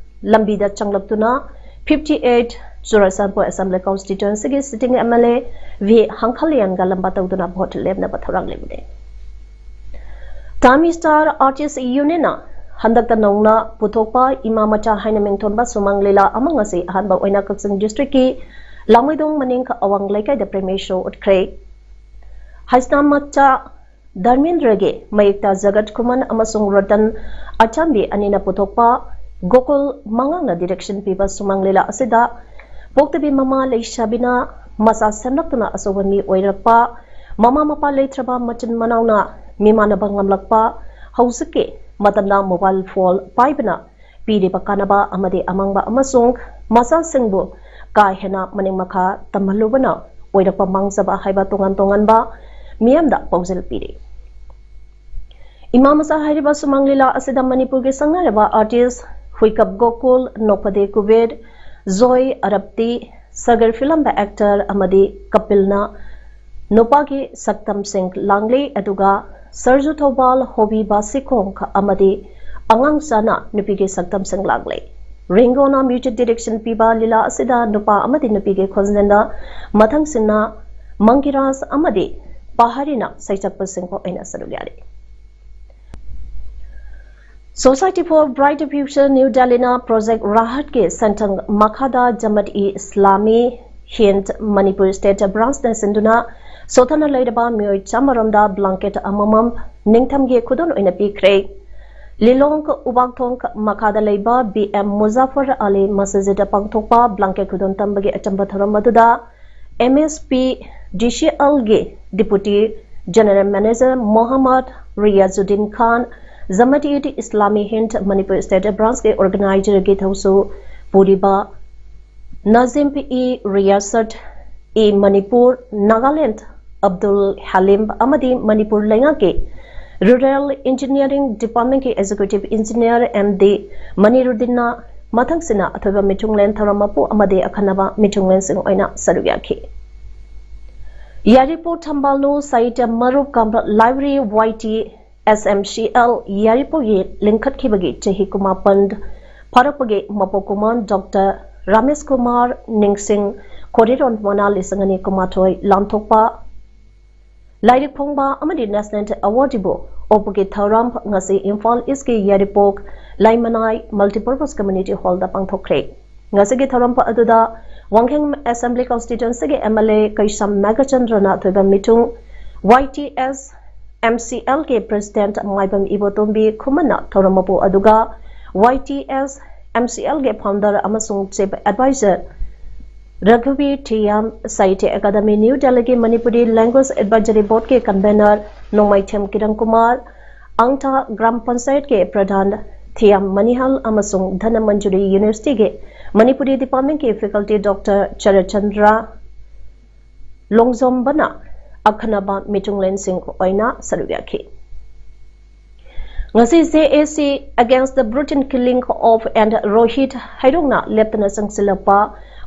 ꯂꯝꯕꯤꯗ ꯆꯪꯂꯛꯇꯨꯅ fifty eight ꯆꯨꯔꯆꯥꯟꯄꯨꯔ ꯑꯦꯁꯦꯝꯕ꯭ꯂꯤ ꯀꯣꯟꯁꯇꯤꯇ꯭ꯋꯦꯟꯁꯤꯒꯤ sitting M L A V ꯍꯥꯡꯈꯥꯂꯤꯌꯥꯟꯒ ꯂꯝꯕꯥ ꯇꯧꯗꯨꯅ ꯚꯣꯠ ꯂꯦꯞꯅꯕ ꯊꯧꯔꯥꯡ ꯂꯦꯞꯄꯅꯤ꯫ ꯇꯥꯃꯤ ꯁ꯭ꯇꯥꯔ ꯑꯥꯔꯇꯤꯁ ꯌꯨꯅꯤꯌꯟꯅ ꯍꯟꯗꯛꯇ ꯅꯧꯅ ꯄꯨꯊꯣꯛꯄ ꯏꯃꯥ ꯃꯆꯥ ꯍꯥꯏꯅ ꯃꯤꯡꯊꯣꯟꯕ ꯁꯨꯃꯥꯡ ꯂꯤꯂꯥ ꯑꯃ ꯉꯁꯤ ꯑꯍꯥꯟꯕ ꯑꯣꯏꯅ ꯀꯛꯆꯤꯡ ꯗꯤꯁꯇ꯭ꯔꯤꯛꯀꯤ ꯂꯥꯡꯃꯩꯗꯣꯡ ꯃꯅꯤꯡ ꯑꯋꯥꯡ ꯂꯩꯀꯥꯏꯗ ꯄ꯭ꯔꯦꯃꯤꯌꯔ ꯁꯣ ꯎꯠꯈ꯭ꯔꯦ꯫ ꯍꯩꯁꯅꯥꯝ ꯃꯆꯥ ꯙꯔꯃꯦꯟꯗ꯭ꯔꯒꯤ ꯃꯌꯦꯛꯇ ꯖꯒꯠ ꯈꯨꯃꯟ ꯑꯃꯁꯨꯡ ꯔꯇꯟ ꯑꯆꯥꯝꯕꯤ ꯑꯅꯤꯅ ꯄꯨꯊꯣꯛꯄ ꯒꯣꯀꯨꯜ ꯃꯉꯥꯡꯅ ꯗꯤꯔꯦꯛꯁꯟ ꯄꯤꯕ ꯁꯨꯃꯥꯡ ꯂꯤꯂꯥ ꯑꯁꯤꯗ ꯄꯣꯛꯇꯕꯤ ꯃꯃꯥ ꯂꯩꯁꯥꯕꯤꯅ ꯃꯆꯥ ꯁꯦꯝꯂꯛꯇꯨꯅ ꯑꯆꯧꯕ ꯃꯤ ꯑꯣꯏꯔꯛꯄ, ꯃꯃꯥ ꯃꯄꯥ ꯂꯩꯇ꯭ꯔꯕ ꯃꯆꯤꯟ ꯃꯅꯥꯎꯅ ꯃꯤꯃꯥꯟꯅꯕ ꯉꯝꯂꯛꯄ, ꯍꯧꯖꯤꯛꯀꯤ ꯃꯇꯝꯗ ꯃꯣꯕꯥꯏꯜ ꯐꯣꯟ ꯄꯥꯏꯕꯅ ꯄꯤꯔꯤꯕ ꯀꯥꯟꯅꯕ ꯑꯃꯗꯤ ꯑꯃꯥꯡꯕ ꯑꯃꯁꯨꯡ ꯃꯆꯥꯁꯤꯡꯕꯨ ꯀꯥ ꯍꯦꯟꯅ ꯃꯅꯤꯡ ꯃꯈꯥ ꯇꯝꯍꯜꯂꯨꯕꯅ ꯑꯣꯏꯔꯛꯄ ꯃꯥꯡꯖꯕ ꯍꯥꯏꯕ ꯇꯣꯉꯥꯟ ꯇꯣꯉꯥꯟꯕ ꯃꯤꯌꯥꯝꯗ ꯄꯥꯎꯖꯦꯜ ꯄꯤꯔꯤ꯫ ꯏꯃꯥ ꯃꯆꯥ ꯍꯥꯏꯔꯤꯕ ꯁꯨꯃꯥꯡ ꯂꯤꯂꯥ ꯑꯁꯤꯗ ꯃꯅꯤꯄꯨꯔꯒꯤ ꯁꯛꯅꯥꯏꯔꯕ ꯑꯥꯔꯇꯤꯁ ꯍꯨꯏꯀꯞ ꯒꯣꯀꯨꯜ, ꯅꯣꯛꯐꯗꯦ ꯀꯨꯕꯦꯔ, ꯖꯣꯏ ꯑꯔꯞꯇꯤ, ꯁꯒꯔ ꯐꯤꯂꯝꯗ ꯑꯦꯛꯇꯔ ꯑꯃꯗꯤ ꯀꯄꯤꯜꯅ ꯅꯨꯄꯥꯒꯤ ꯁꯛꯇꯝꯁꯤꯡ ꯂꯥꯡꯂꯤ, ꯑꯗꯨꯒ ꯁꯔꯖꯨ ꯊꯧꯕꯥꯜ, ꯍꯣꯕꯤ ꯕꯥꯁꯤꯈꯣꯡ ꯑꯃꯗꯤ ꯑꯉꯥꯡꯆꯥꯅ ꯅꯨꯄꯤꯒꯤ ꯁꯛꯇꯝꯁꯤꯡ ꯂꯥꯡꯂꯤ꯫ ꯔꯤꯡꯒꯣꯅ ꯃ꯭ꯌꯨꯖꯤꯛ ꯗꯤꯔꯦꯛꯁꯟ ꯄꯤꯕ ꯂꯤꯂꯥ ꯑꯁꯤꯗ ꯅꯨꯄꯥ ꯑꯃꯗꯤ ꯅꯨꯄꯤꯒꯤ ꯈꯣꯟꯖꯦꯜꯗ ꯃꯊꯪꯁꯤꯠꯅ ꯃꯪꯒꯤꯔꯥꯖ ꯑꯃꯗꯤ ꯄꯍꯥꯔꯤꯅ ꯁꯩꯁꯛꯄꯁꯤꯡ ꯑꯣꯏꯅ ꯁꯔꯨꯛ ꯌꯥꯔꯤ꯫ Society for Bright Future new ꯗꯦꯜꯂꯤꯅ ꯄ꯭ꯔꯣꯖꯦꯛ ꯔꯥꯍꯠꯀꯤ ꯁꯦꯟꯊꯪ ꯃꯈꯥꯗ ꯖꯃꯠ ꯏ ꯏꯁꯂꯥꯃꯤ ꯍꯤꯟꯗ ꯃꯅꯤꯄꯨꯔ ꯁ꯭ꯇꯦꯠ ꯕ꯭ꯔꯥꯟꯆꯅ ꯁꯤꯟꯗꯨꯅ ꯁꯣꯊꯅ ꯂꯩꯔꯕ ꯃꯤꯑꯣꯏ ꯆꯥꯝꯃꯔꯣꯝꯗ ꯕ꯭ꯂꯥꯡꯀꯦꯠ ꯑꯃꯃꯝ ꯅꯤꯡꯊꯝꯒꯤ ꯈꯨꯗꯣꯜ ꯑꯣꯏꯅ ꯄꯤꯈ꯭ꯔꯦ꯫ ꯂꯤꯂꯣꯡ ꯎꯕꯥꯛꯊꯣꯡ ꯃꯈꯥꯗ ꯂꯩꯕ ꯕꯤ ꯑꯦꯝ ꯃꯨꯖꯥꯐꯔ ꯑꯂꯤ ꯃꯁꯖꯤꯗ ꯄꯥꯡꯊꯣꯛꯄ ꯕ꯭ꯂꯥꯡꯀꯦꯠ ꯈꯨꯗꯣꯜ ꯇꯝꯕꯒꯤ ꯑꯆꯝꯕ ꯊꯧꯔꯝ ꯑꯗꯨꯗ ꯑꯦꯝ ꯑꯦꯁ ꯄꯤ ꯗꯤ ꯁꯤ ꯑꯦꯜꯒꯤ deputy general manager Mohammad Riyazuddin ꯈꯥꯟ, ꯖꯃꯥꯠ ꯏꯠ ꯏꯁꯂꯥꯃꯤ ꯍꯤꯟꯗ ꯃꯅꯤꯄꯨꯔ ꯁ꯭ꯇꯦꯠ ꯕ꯭ꯔꯥꯟꯆꯀꯤ ꯑꯣꯔꯒꯅꯥꯏꯖꯔꯒꯤ ꯊꯧꯁꯨ ꯄꯨꯔꯤꯕ ꯅꯥꯖꯤꯝ ꯏ ꯔꯤꯌꯥꯁꯠ ꯏ ꯃꯅꯤꯄꯨꯔ, ꯅꯥꯒꯥꯂꯦꯟꯗ ꯑꯕꯗꯨꯜ ꯍꯂꯤꯝ ꯑꯃꯗꯤ ꯃꯅꯤꯄꯨꯔ ꯂꯩꯉꯥꯛꯀꯤ Rural Engineering Departmentꯀꯤ Executive Engineer M D ꯃꯅꯤꯔꯨꯗꯤꯟꯅ ꯃꯊꯪꯁꯤꯅ ꯑꯊꯣꯏꯕ ꯃꯤꯊꯨꯡꯂꯦꯟ ꯊꯧꯔꯝ ꯃꯄꯨ ꯑꯃꯗꯤ ꯑꯈꯟꯅꯕ ꯃꯤꯊꯨꯡꯂꯦꯟꯁꯤꯡ ꯑꯣꯏꯅ ꯁꯔꯨꯛ ꯌꯥꯈꯤ꯫ ꯌꯥꯏꯔꯤꯄꯣꯛ Thambalnu Sahitya Marup cum library Y T S M C L ꯌꯥꯏꯔꯤꯄꯣꯛꯒꯤ ꯂꯤꯡꯈꯠꯈꯤꯕꯒꯤ ꯆꯍꯤ ꯀꯨꯟꯃꯥꯄꯟ ꯐꯥꯔꯛꯄꯒꯤ ꯃꯄꯣꯛ ꯀꯨꯝꯑꯣꯟ ꯗꯣꯛꯇꯔ ꯔꯥꯃꯦꯁ ꯀꯨꯃꯥꯔ ꯅꯤꯡꯁꯤꯡ ꯈꯣꯔꯤꯔꯣꯟ ꯃꯅꯥ ꯂꯤꯁꯤꯡ ꯑꯅꯤ ꯀꯨꯟꯃꯥꯊꯣꯏ ꯂꯥꯟꯊꯣꯛꯄ ꯂꯥꯏꯔꯤꯛ ꯐꯣꯡꯕ ꯑꯃꯗꯤ National Awardꯕꯨ ꯑꯣꯛꯄꯒꯤ ꯊꯧꯔꯝ ꯉꯁꯤ ꯏꯝꯐꯥꯜ ꯏꯁꯀꯤ ꯌꯥꯏꯔꯤꯄꯣꯛ ꯂꯥꯏꯃꯅꯥꯏ Multipurpose Community Hallꯗ ꯄꯥꯡꯊꯣꯛꯈ꯭ꯔꯦ꯫ ꯉꯁꯤꯒꯤ ꯊꯧꯔꯝ ꯑꯗꯨꯗ Wangkhem Assembly Constituencyꯒꯤ M L A ꯀꯩꯁꯥꯝ ꯅꯥꯒꯆꯟꯗ꯭ꯔꯅ ꯑꯊꯣꯏꯕ ꯃꯤꯊꯨꯡ, Y T S M C Lꯒꯤ President ꯃꯥꯏꯕꯝ ꯏꯕꯣꯇꯣꯝꯕꯤ ꯈꯨꯃꯟꯅ ꯊꯧꯔꯝ ꯃꯄꯨ ꯑꯗꯨꯒ Y T S M C Lꯒꯤ Founder ꯑꯃꯁꯨꯡ Chief Advisor ꯔꯘꯨꯕꯤꯔ ꯊꯤꯌꯥꯝ, ꯁꯥꯍꯤꯇ꯭ꯌ ꯑꯦꯀꯥꯗꯃꯤ ꯅ꯭ꯌꯨ ꯗꯦꯜꯂꯤꯒꯤ Manipuri Language Advisory Boardꯀꯤ Convener ꯅꯣꯡꯃꯥꯏꯊꯦꯝ ꯀꯤꯔꯟ ꯀꯨꯃꯥꯔ, ꯑꯪꯊꯥ ꯒ꯭ꯔꯥꯝ ꯄꯟꯆꯥꯌꯠꯀꯤ ꯄ꯭ꯔꯙꯥꯟ ꯊꯤꯌꯥꯝ ꯃꯅꯤꯍꯜ ꯑꯃꯁꯨꯡ ꯙꯅꯃꯟꯖꯨꯔꯤ Universityꯒꯤ Manipuri Departmentꯀꯤ Faculty Doctor ꯆꯔꯆꯟꯗ꯭ꯔ ꯂꯣꯡꯖꯣꯝꯕꯅ ꯑꯈꯟꯅꯕ ꯃꯤꯊꯨꯡꯂꯦꯟꯁꯤꯡ ꯑꯣꯏꯅ ꯁꯔꯨꯛ ꯌꯥꯈꯤ꯫ ꯉꯁꯤ J A C Against the Brutal Killing of and Rohit ꯍꯩꯔꯣꯛꯅ ꯂꯦꯞꯇꯅ ꯆꯪꯁꯤꯜꯂꯛꯄ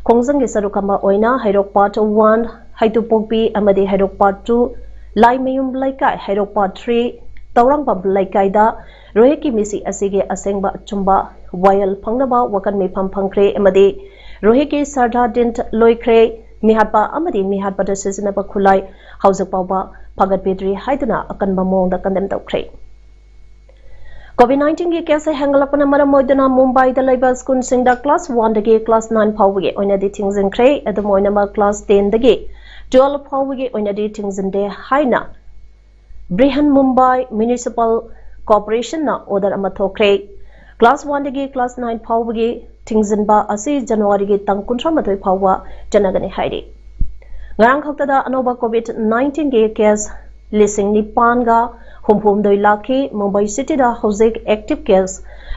ꯈꯣꯡꯖꯪꯒꯤ ꯁꯔꯨꯛ ꯑꯃ ꯑꯣꯏꯅ ꯍꯩꯔꯣꯛ Part One, ꯍꯩꯇꯨꯄꯣꯛꯄꯤ ꯑꯃꯗꯤ ꯍꯩꯔꯣꯛ Part Two, ꯂꯥꯏꯃꯌꯨꯝ ꯂꯩꯀꯥꯏ, ꯍꯩꯔꯣꯛ Part Three, ꯇꯧꯔꯥꯡꯕꯝ ꯂꯩꯀꯥꯏꯗ ꯔꯣꯍꯤꯠꯀꯤ ꯃꯤꯁꯤ ꯑꯁꯤꯒꯤ ꯑꯁꯦꯡꯕ ꯑꯆꯨꯝꯕ ꯋꯥꯌꯦꯜ ꯐꯪꯅꯕ ꯋꯥꯀꯠ ꯃꯤꯐꯝ ꯐꯪꯈ꯭ꯔꯦ ꯑꯃꯗꯤ ꯔꯣꯍꯤꯠꯀꯤ ꯁꯔꯗꯥ ꯗꯤꯟ ꯂꯣꯏꯈ꯭ꯔꯦ, ꯃꯤꯍꯥꯠꯄ ꯑꯃꯗꯤ ꯃꯤꯍꯥꯠꯄꯗ ꯁꯤꯖꯤꯟꯅꯕ ꯈꯨꯠꯂꯥꯏ ꯍꯧꯖꯤꯛ ꯐꯥꯎꯕ ꯐꯥꯒꯠꯄꯤꯗ꯭ꯔꯤ ꯍꯥꯏꯗꯨꯅ ꯑꯀꯟꯕ ꯃꯑꯣꯡꯗ condemn ꯇꯧꯈ꯭ꯔꯦ꯫ COVID nineteenꯒꯤ case ꯍꯦꯟꯒꯠꯂꯛꯄꯅ ꯃꯔꯝ ꯑꯣꯏꯗꯨꯅ ꯃꯨꯝꯕꯥꯏꯗ ꯂꯩꯕ schoolꯁꯤꯡꯗ class oneꯗꯒꯤ class nine ꯐꯥꯎꯕꯒꯤ ꯑꯣꯏꯅꯗꯤ ꯊꯤꯡꯖꯤꯟꯈ꯭ꯔꯦ꯫ ꯑꯗꯨꯝ ꯑꯣꯏꯅꯃꯛ class tenꯗꯒꯤ twelve ꯐꯥꯎꯕꯒꯤ ꯑꯣꯏꯅꯗꯤ ꯊꯤꯡꯖꯤꯟꯗꯦ ꯍꯥꯏꯅ ꯕ꯭ꯔꯤꯍꯟ ꯃꯨꯝꯕꯥꯏ Municipal Corporationꯅ order ꯑꯃ ꯊꯣꯛꯈ꯭ꯔꯦ꯫ Class oneꯗꯒꯤ class nine ꯐꯥꯎꯕꯒꯤ ꯊꯤꯡꯖꯤꯟꯕ ꯑꯁꯤ ꯖꯅꯋꯥꯔꯤꯒꯤ ꯇꯥꯡ ꯀꯨꯟꯊ꯭ꯔꯥ ꯃꯥꯊꯣꯏ ꯐꯥꯎꯕ ꯆꯠꯅꯒꯅꯤ ꯍꯥꯏꯔꯤ꯫ ꯉꯔꯥꯡ ꯈꯛꯇꯗ ꯑꯅꯧꯕ COVID nineteenꯒꯤ case ꯂꯤꯁꯤꯡ ꯅꯤꯄꯥꯟꯒ ꯍꯨꯝꯐꯨ ꯍꯨꯝꯗꯣꯏ ꯂꯥꯛꯈꯤ꯫ ꯃꯨꯝꯕꯥꯏ cityꯗ ꯍꯧꯖꯤꯛ active case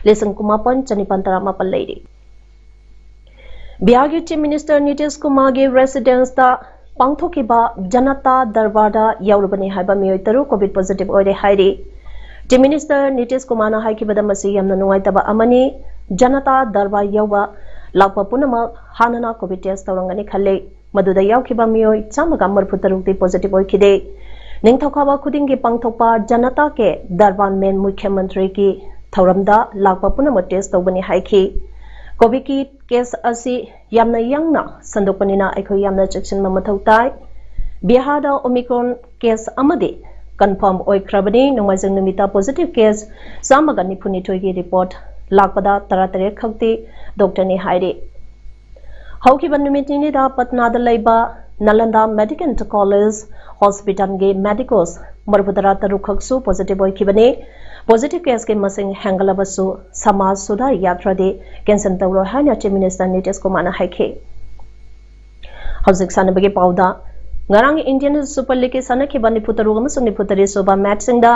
ꯂꯤꯁꯤꯡ ꯀꯨꯟꯃꯥꯄꯟ ꯆꯅꯤꯄꯥꯟ ꯇꯔꯥꯃꯥꯄꯟ ꯂꯩꯔꯤ꯫ ꯕꯤꯍꯥꯔꯒꯤ Chief Minister ꯅꯤꯇꯤꯁ ꯀꯨꯃꯥꯔꯒꯤ residence ꯇ ꯄꯥꯡꯊꯣꯛꯈꯤꯕ ꯖꯅꯇꯥ ꯗꯔꯕꯥꯔꯗ ꯌꯥꯎꯔꯨꯕꯅꯤ ꯍꯥꯏꯕ ꯃꯤꯑꯣꯏ ꯇꯔꯨꯛ COVID positive ꯑꯣꯏꯔꯦ ꯍꯥꯏꯔꯤ꯫ Chief Minister ꯅꯤꯇꯤꯁ ꯀꯨꯃꯥꯔꯅ ꯍꯥꯏꯈꯤꯕꯗ, "ꯃꯁꯤ ꯌꯥꯝꯅ ꯅꯨꯡꯉꯥꯏꯇꯕ ꯑꯃꯅꯤ꯫ ꯖꯅꯇꯥ ꯗꯔꯕꯥꯔ ꯌꯥꯎꯕ ꯂꯥꯛꯄ ꯄꯨꯝꯅꯃꯛ ꯍꯥꯟꯅꯅ COVID test ꯇꯧꯔꯝꯒꯅꯤ ꯈꯜꯂꯤ꯫ ꯃꯗꯨꯗ ꯌꯥꯎꯈꯤꯕ ꯃꯤꯑꯣꯏ ꯆꯥꯝꯃꯒ ꯃꯔꯤꯐꯨ ꯇꯔꯨꯛꯇꯤ positive ꯑꯣꯏꯈꯤꯗꯦ꯫ ꯅꯤꯡꯊꯧꯀꯥꯕ ꯈꯨꯗꯤꯡꯒꯤ ꯄꯥꯡꯊꯣꯛꯄ ꯖꯅꯇꯥ ꯀꯦ ꯗꯔꯕꯥꯔ main ꯃꯨꯈ꯭ꯌ ꯃꯟꯇ꯭ꯔꯤꯒꯤ ꯊꯧꯔꯝꯗ ꯂꯥꯛꯄ ꯄꯨꯝꯅꯃꯛ test ꯇꯧꯕꯅꯤ" ꯍꯥꯏꯈꯤ꯫ COVID ꯀꯤ case ꯑꯁꯤ ꯌꯥꯝꯅ ꯌꯥꯡꯅ ꯁꯟꯗꯣꯛꯄꯅꯤꯅ ꯑꯩꯈꯣꯏ ꯌꯥꯝꯅ ꯆꯦꯛꯁꯤꯟꯕ ꯃꯊꯧ ꯇꯥꯏ꯫ ꯕꯤꯍꯥꯔꯗ Omicron case ꯑꯃꯗꯤ confirm ꯑꯣꯏꯈ꯭ꯔꯕꯅꯤ꯫ ꯅꯣꯡꯃꯥꯏꯖꯤꯡ ꯅꯨꯃꯤꯠꯇ positive case ꯆꯥꯝꯃꯒ ꯅꯤꯐꯨꯅꯤꯊꯣꯏꯒꯤ report ꯂꯥꯛꯄꯗ ꯇꯔꯥꯇꯔꯦꯠ ꯈꯛꯇꯤ doctor ꯅꯤ ꯍꯥꯏꯔꯤ꯫ ꯍꯧꯈꯤꯕ ꯅꯨꯃꯤꯠ ꯅꯤꯅꯤꯗ ꯄꯠꯅꯥꯗ ꯂꯩꯕ ꯅꯥꯂꯟꯗꯥ Medical College Hospital ꯒꯤ medicos ꯃꯔꯤꯐꯨꯇꯔꯥ ꯇꯔꯨꯛ ꯈꯛꯁꯨ positive ꯑꯣꯏꯈꯤꯕꯅꯤ꯫ Positive case ꯀꯤ ꯃꯁꯤꯡ ꯍꯦꯟꯒꯠꯂꯕꯁꯨ ꯁꯃꯥꯖ ꯁꯨꯙꯥꯔ ꯌꯥꯇ꯭ꯔꯥꯗꯤ cancel ꯇꯧꯔꯣꯏ ꯍꯥꯏꯅ Chief Minister ꯅꯤꯇꯤꯁ ꯀꯨꯃꯥꯔꯅ ꯍꯥꯏꯈꯤ꯫ ꯍꯧꯖꯤꯛ ꯁꯥꯟꯅꯕꯒꯤ ꯄꯥꯎꯗ, ꯉꯔꯥꯡ Indian Super League ꯀꯤ ꯁꯥꯟꯅꯈꯤꯕ ꯅꯤꯐꯨꯇꯔꯨꯛ ꯑꯃꯁꯨꯡ ꯅꯤꯐꯨꯇꯔꯦꯠ ꯁꯨꯕ match ꯁꯤꯡꯗ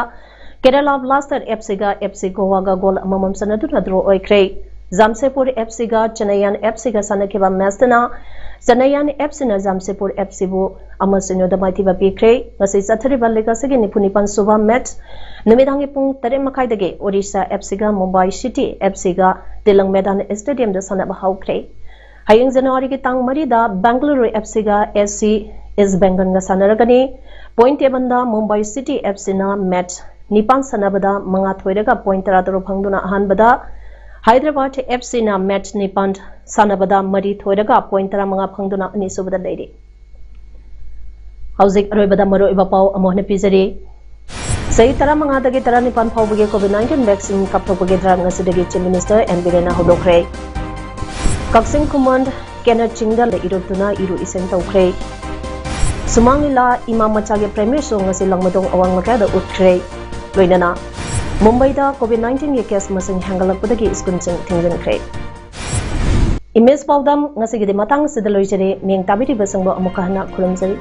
Kerala Blaster F C ꯒ F C Goa ꯒ goal ꯑꯃꯃꯝ ꯆꯟꯅꯗꯨꯅ draw ꯑꯣꯏꯈ꯭ꯔꯦ꯫ Jamshedpur F C ꯒ Chennaiyin F C ꯒ ꯁꯥꯟꯅꯈꯤꯕ match ꯇꯅ Chennaiyin F C ꯅ Jamshedpur F C ꯕꯨ ꯑꯃ ꯁꯤꯅꯣꯗ ꯃꯥꯏꯊꯤꯕ ꯄꯤꯈ꯭ꯔꯦ꯫ ꯉꯁꯤ ꯆꯠꯊꯔꯤꯕ league ꯑꯁꯤꯒꯤ ꯅꯤꯐꯨ ꯅꯤꯄꯥꯟ ꯁꯨꯕ match ꯅꯨꯃꯤꯗꯥꯡꯒꯤ ꯄꯨꯡ ꯇꯔꯦꯠ ꯃꯈꯥꯏꯗꯒꯤ Odisha F C ꯒ Mumbai City F C ꯒ Tilak Maidan Stadium ꯗ ꯁꯥꯟꯅꯕ ꯍꯧꯈ꯭ꯔꯦ꯫ ꯍꯌꯦꯡ January ꯒꯤ ꯇꯥꯡ ꯃꯔꯤꯗ Bengaluru F C ꯒ S C East Bengal ꯒ ꯁꯥꯟꯅꯔꯒꯅꯤ꯫ Point table ꯗ Mumbai City F C ꯅ match ꯅꯤꯄꯥꯟ ꯁꯥꯟꯅꯕꯗ ꯃꯉꯥ ꯊꯣꯏꯔꯒ point ꯇꯔꯥꯇꯔꯨꯛ ꯐꯪꯗꯨꯅ ꯑꯍꯥꯟꯕꯗ, Hyderabad F C ꯅ match ꯅꯤꯄꯥꯟ ꯁꯥꯟꯅꯕꯗ ꯃꯔꯤ ꯊꯣꯏꯔꯒ point ꯇꯔꯥꯃꯉꯥ ꯐꯪꯗꯨꯅ ꯑꯅꯤꯁꯨꯕꯗ ꯂꯩꯔꯤ꯫ ꯍꯧꯖꯤꯛ ꯑꯔꯣꯏꯕꯗ ꯃꯔꯨꯑꯣꯏꯕ ꯄꯥꯎ ꯑꯃꯨꯛ ꯍꯟꯅ ꯄꯤꯖꯔꯤ꯫ ꯆꯍꯤ ꯇꯔꯥꯃꯉꯥꯗꯒꯤ ꯇꯔꯥꯅꯤꯄꯥꯟ ꯐꯥꯎꯕꯒꯤ COVID nineteen vaccine ꯀꯥꯞꯊꯣꯛꯄꯒꯤ drive ꯉꯁꯤꯗꯒꯤ Chief Minister N Biren ꯅ ꯍꯧꯗꯣꯛꯈ꯭ꯔꯦ꯫ ꯀꯛꯆꯤꯡ ꯈꯨꯃꯟ ꯀꯦꯅꯠ ꯆꯤꯡꯗ ꯏꯔꯨꯞꯇꯨꯅ ꯏꯔꯨ ꯏꯁꯤꯡ ꯇꯧꯈ꯭ꯔꯦ꯫ ꯁꯨꯃꯥꯡ ꯂꯤꯂꯥ ꯏꯃꯥ ꯃꯆꯥꯒꯤ premiere show ꯉꯁꯤ ꯂꯥꯡꯃꯩꯗꯣꯡ ꯑꯋꯥꯡ ꯂꯩꯀꯥꯏꯗ ꯎꯠꯈ꯭ꯔꯦ꯫ ꯂꯣꯏꯅꯅ ꯃꯨꯝꯕꯥꯏꯗ COVID nineteen ꯒꯤ case ꯃꯁꯤꯡ ꯍꯦꯟꯒꯠꯂꯛꯄꯗꯒꯤ school ꯁꯤꯡ ꯊꯤꯡꯖꯤꯟꯈ꯭ꯔꯦ꯫ Image ꯄꯥꯎꯗꯝ ꯉꯁꯤꯒꯤꯗꯤ ꯃꯇꯥꯡ ꯑꯁꯤꯗ ꯂꯣꯏꯖꯔꯦ꯫ ꯃꯤꯌꯦꯡ ꯇꯥꯕꯤꯔꯤꯕꯁꯤꯡꯕꯨ ꯑꯃꯨꯛꯀ ꯍꯟꯅ ꯈꯨꯔꯨꯝꯖꯔꯤ꯫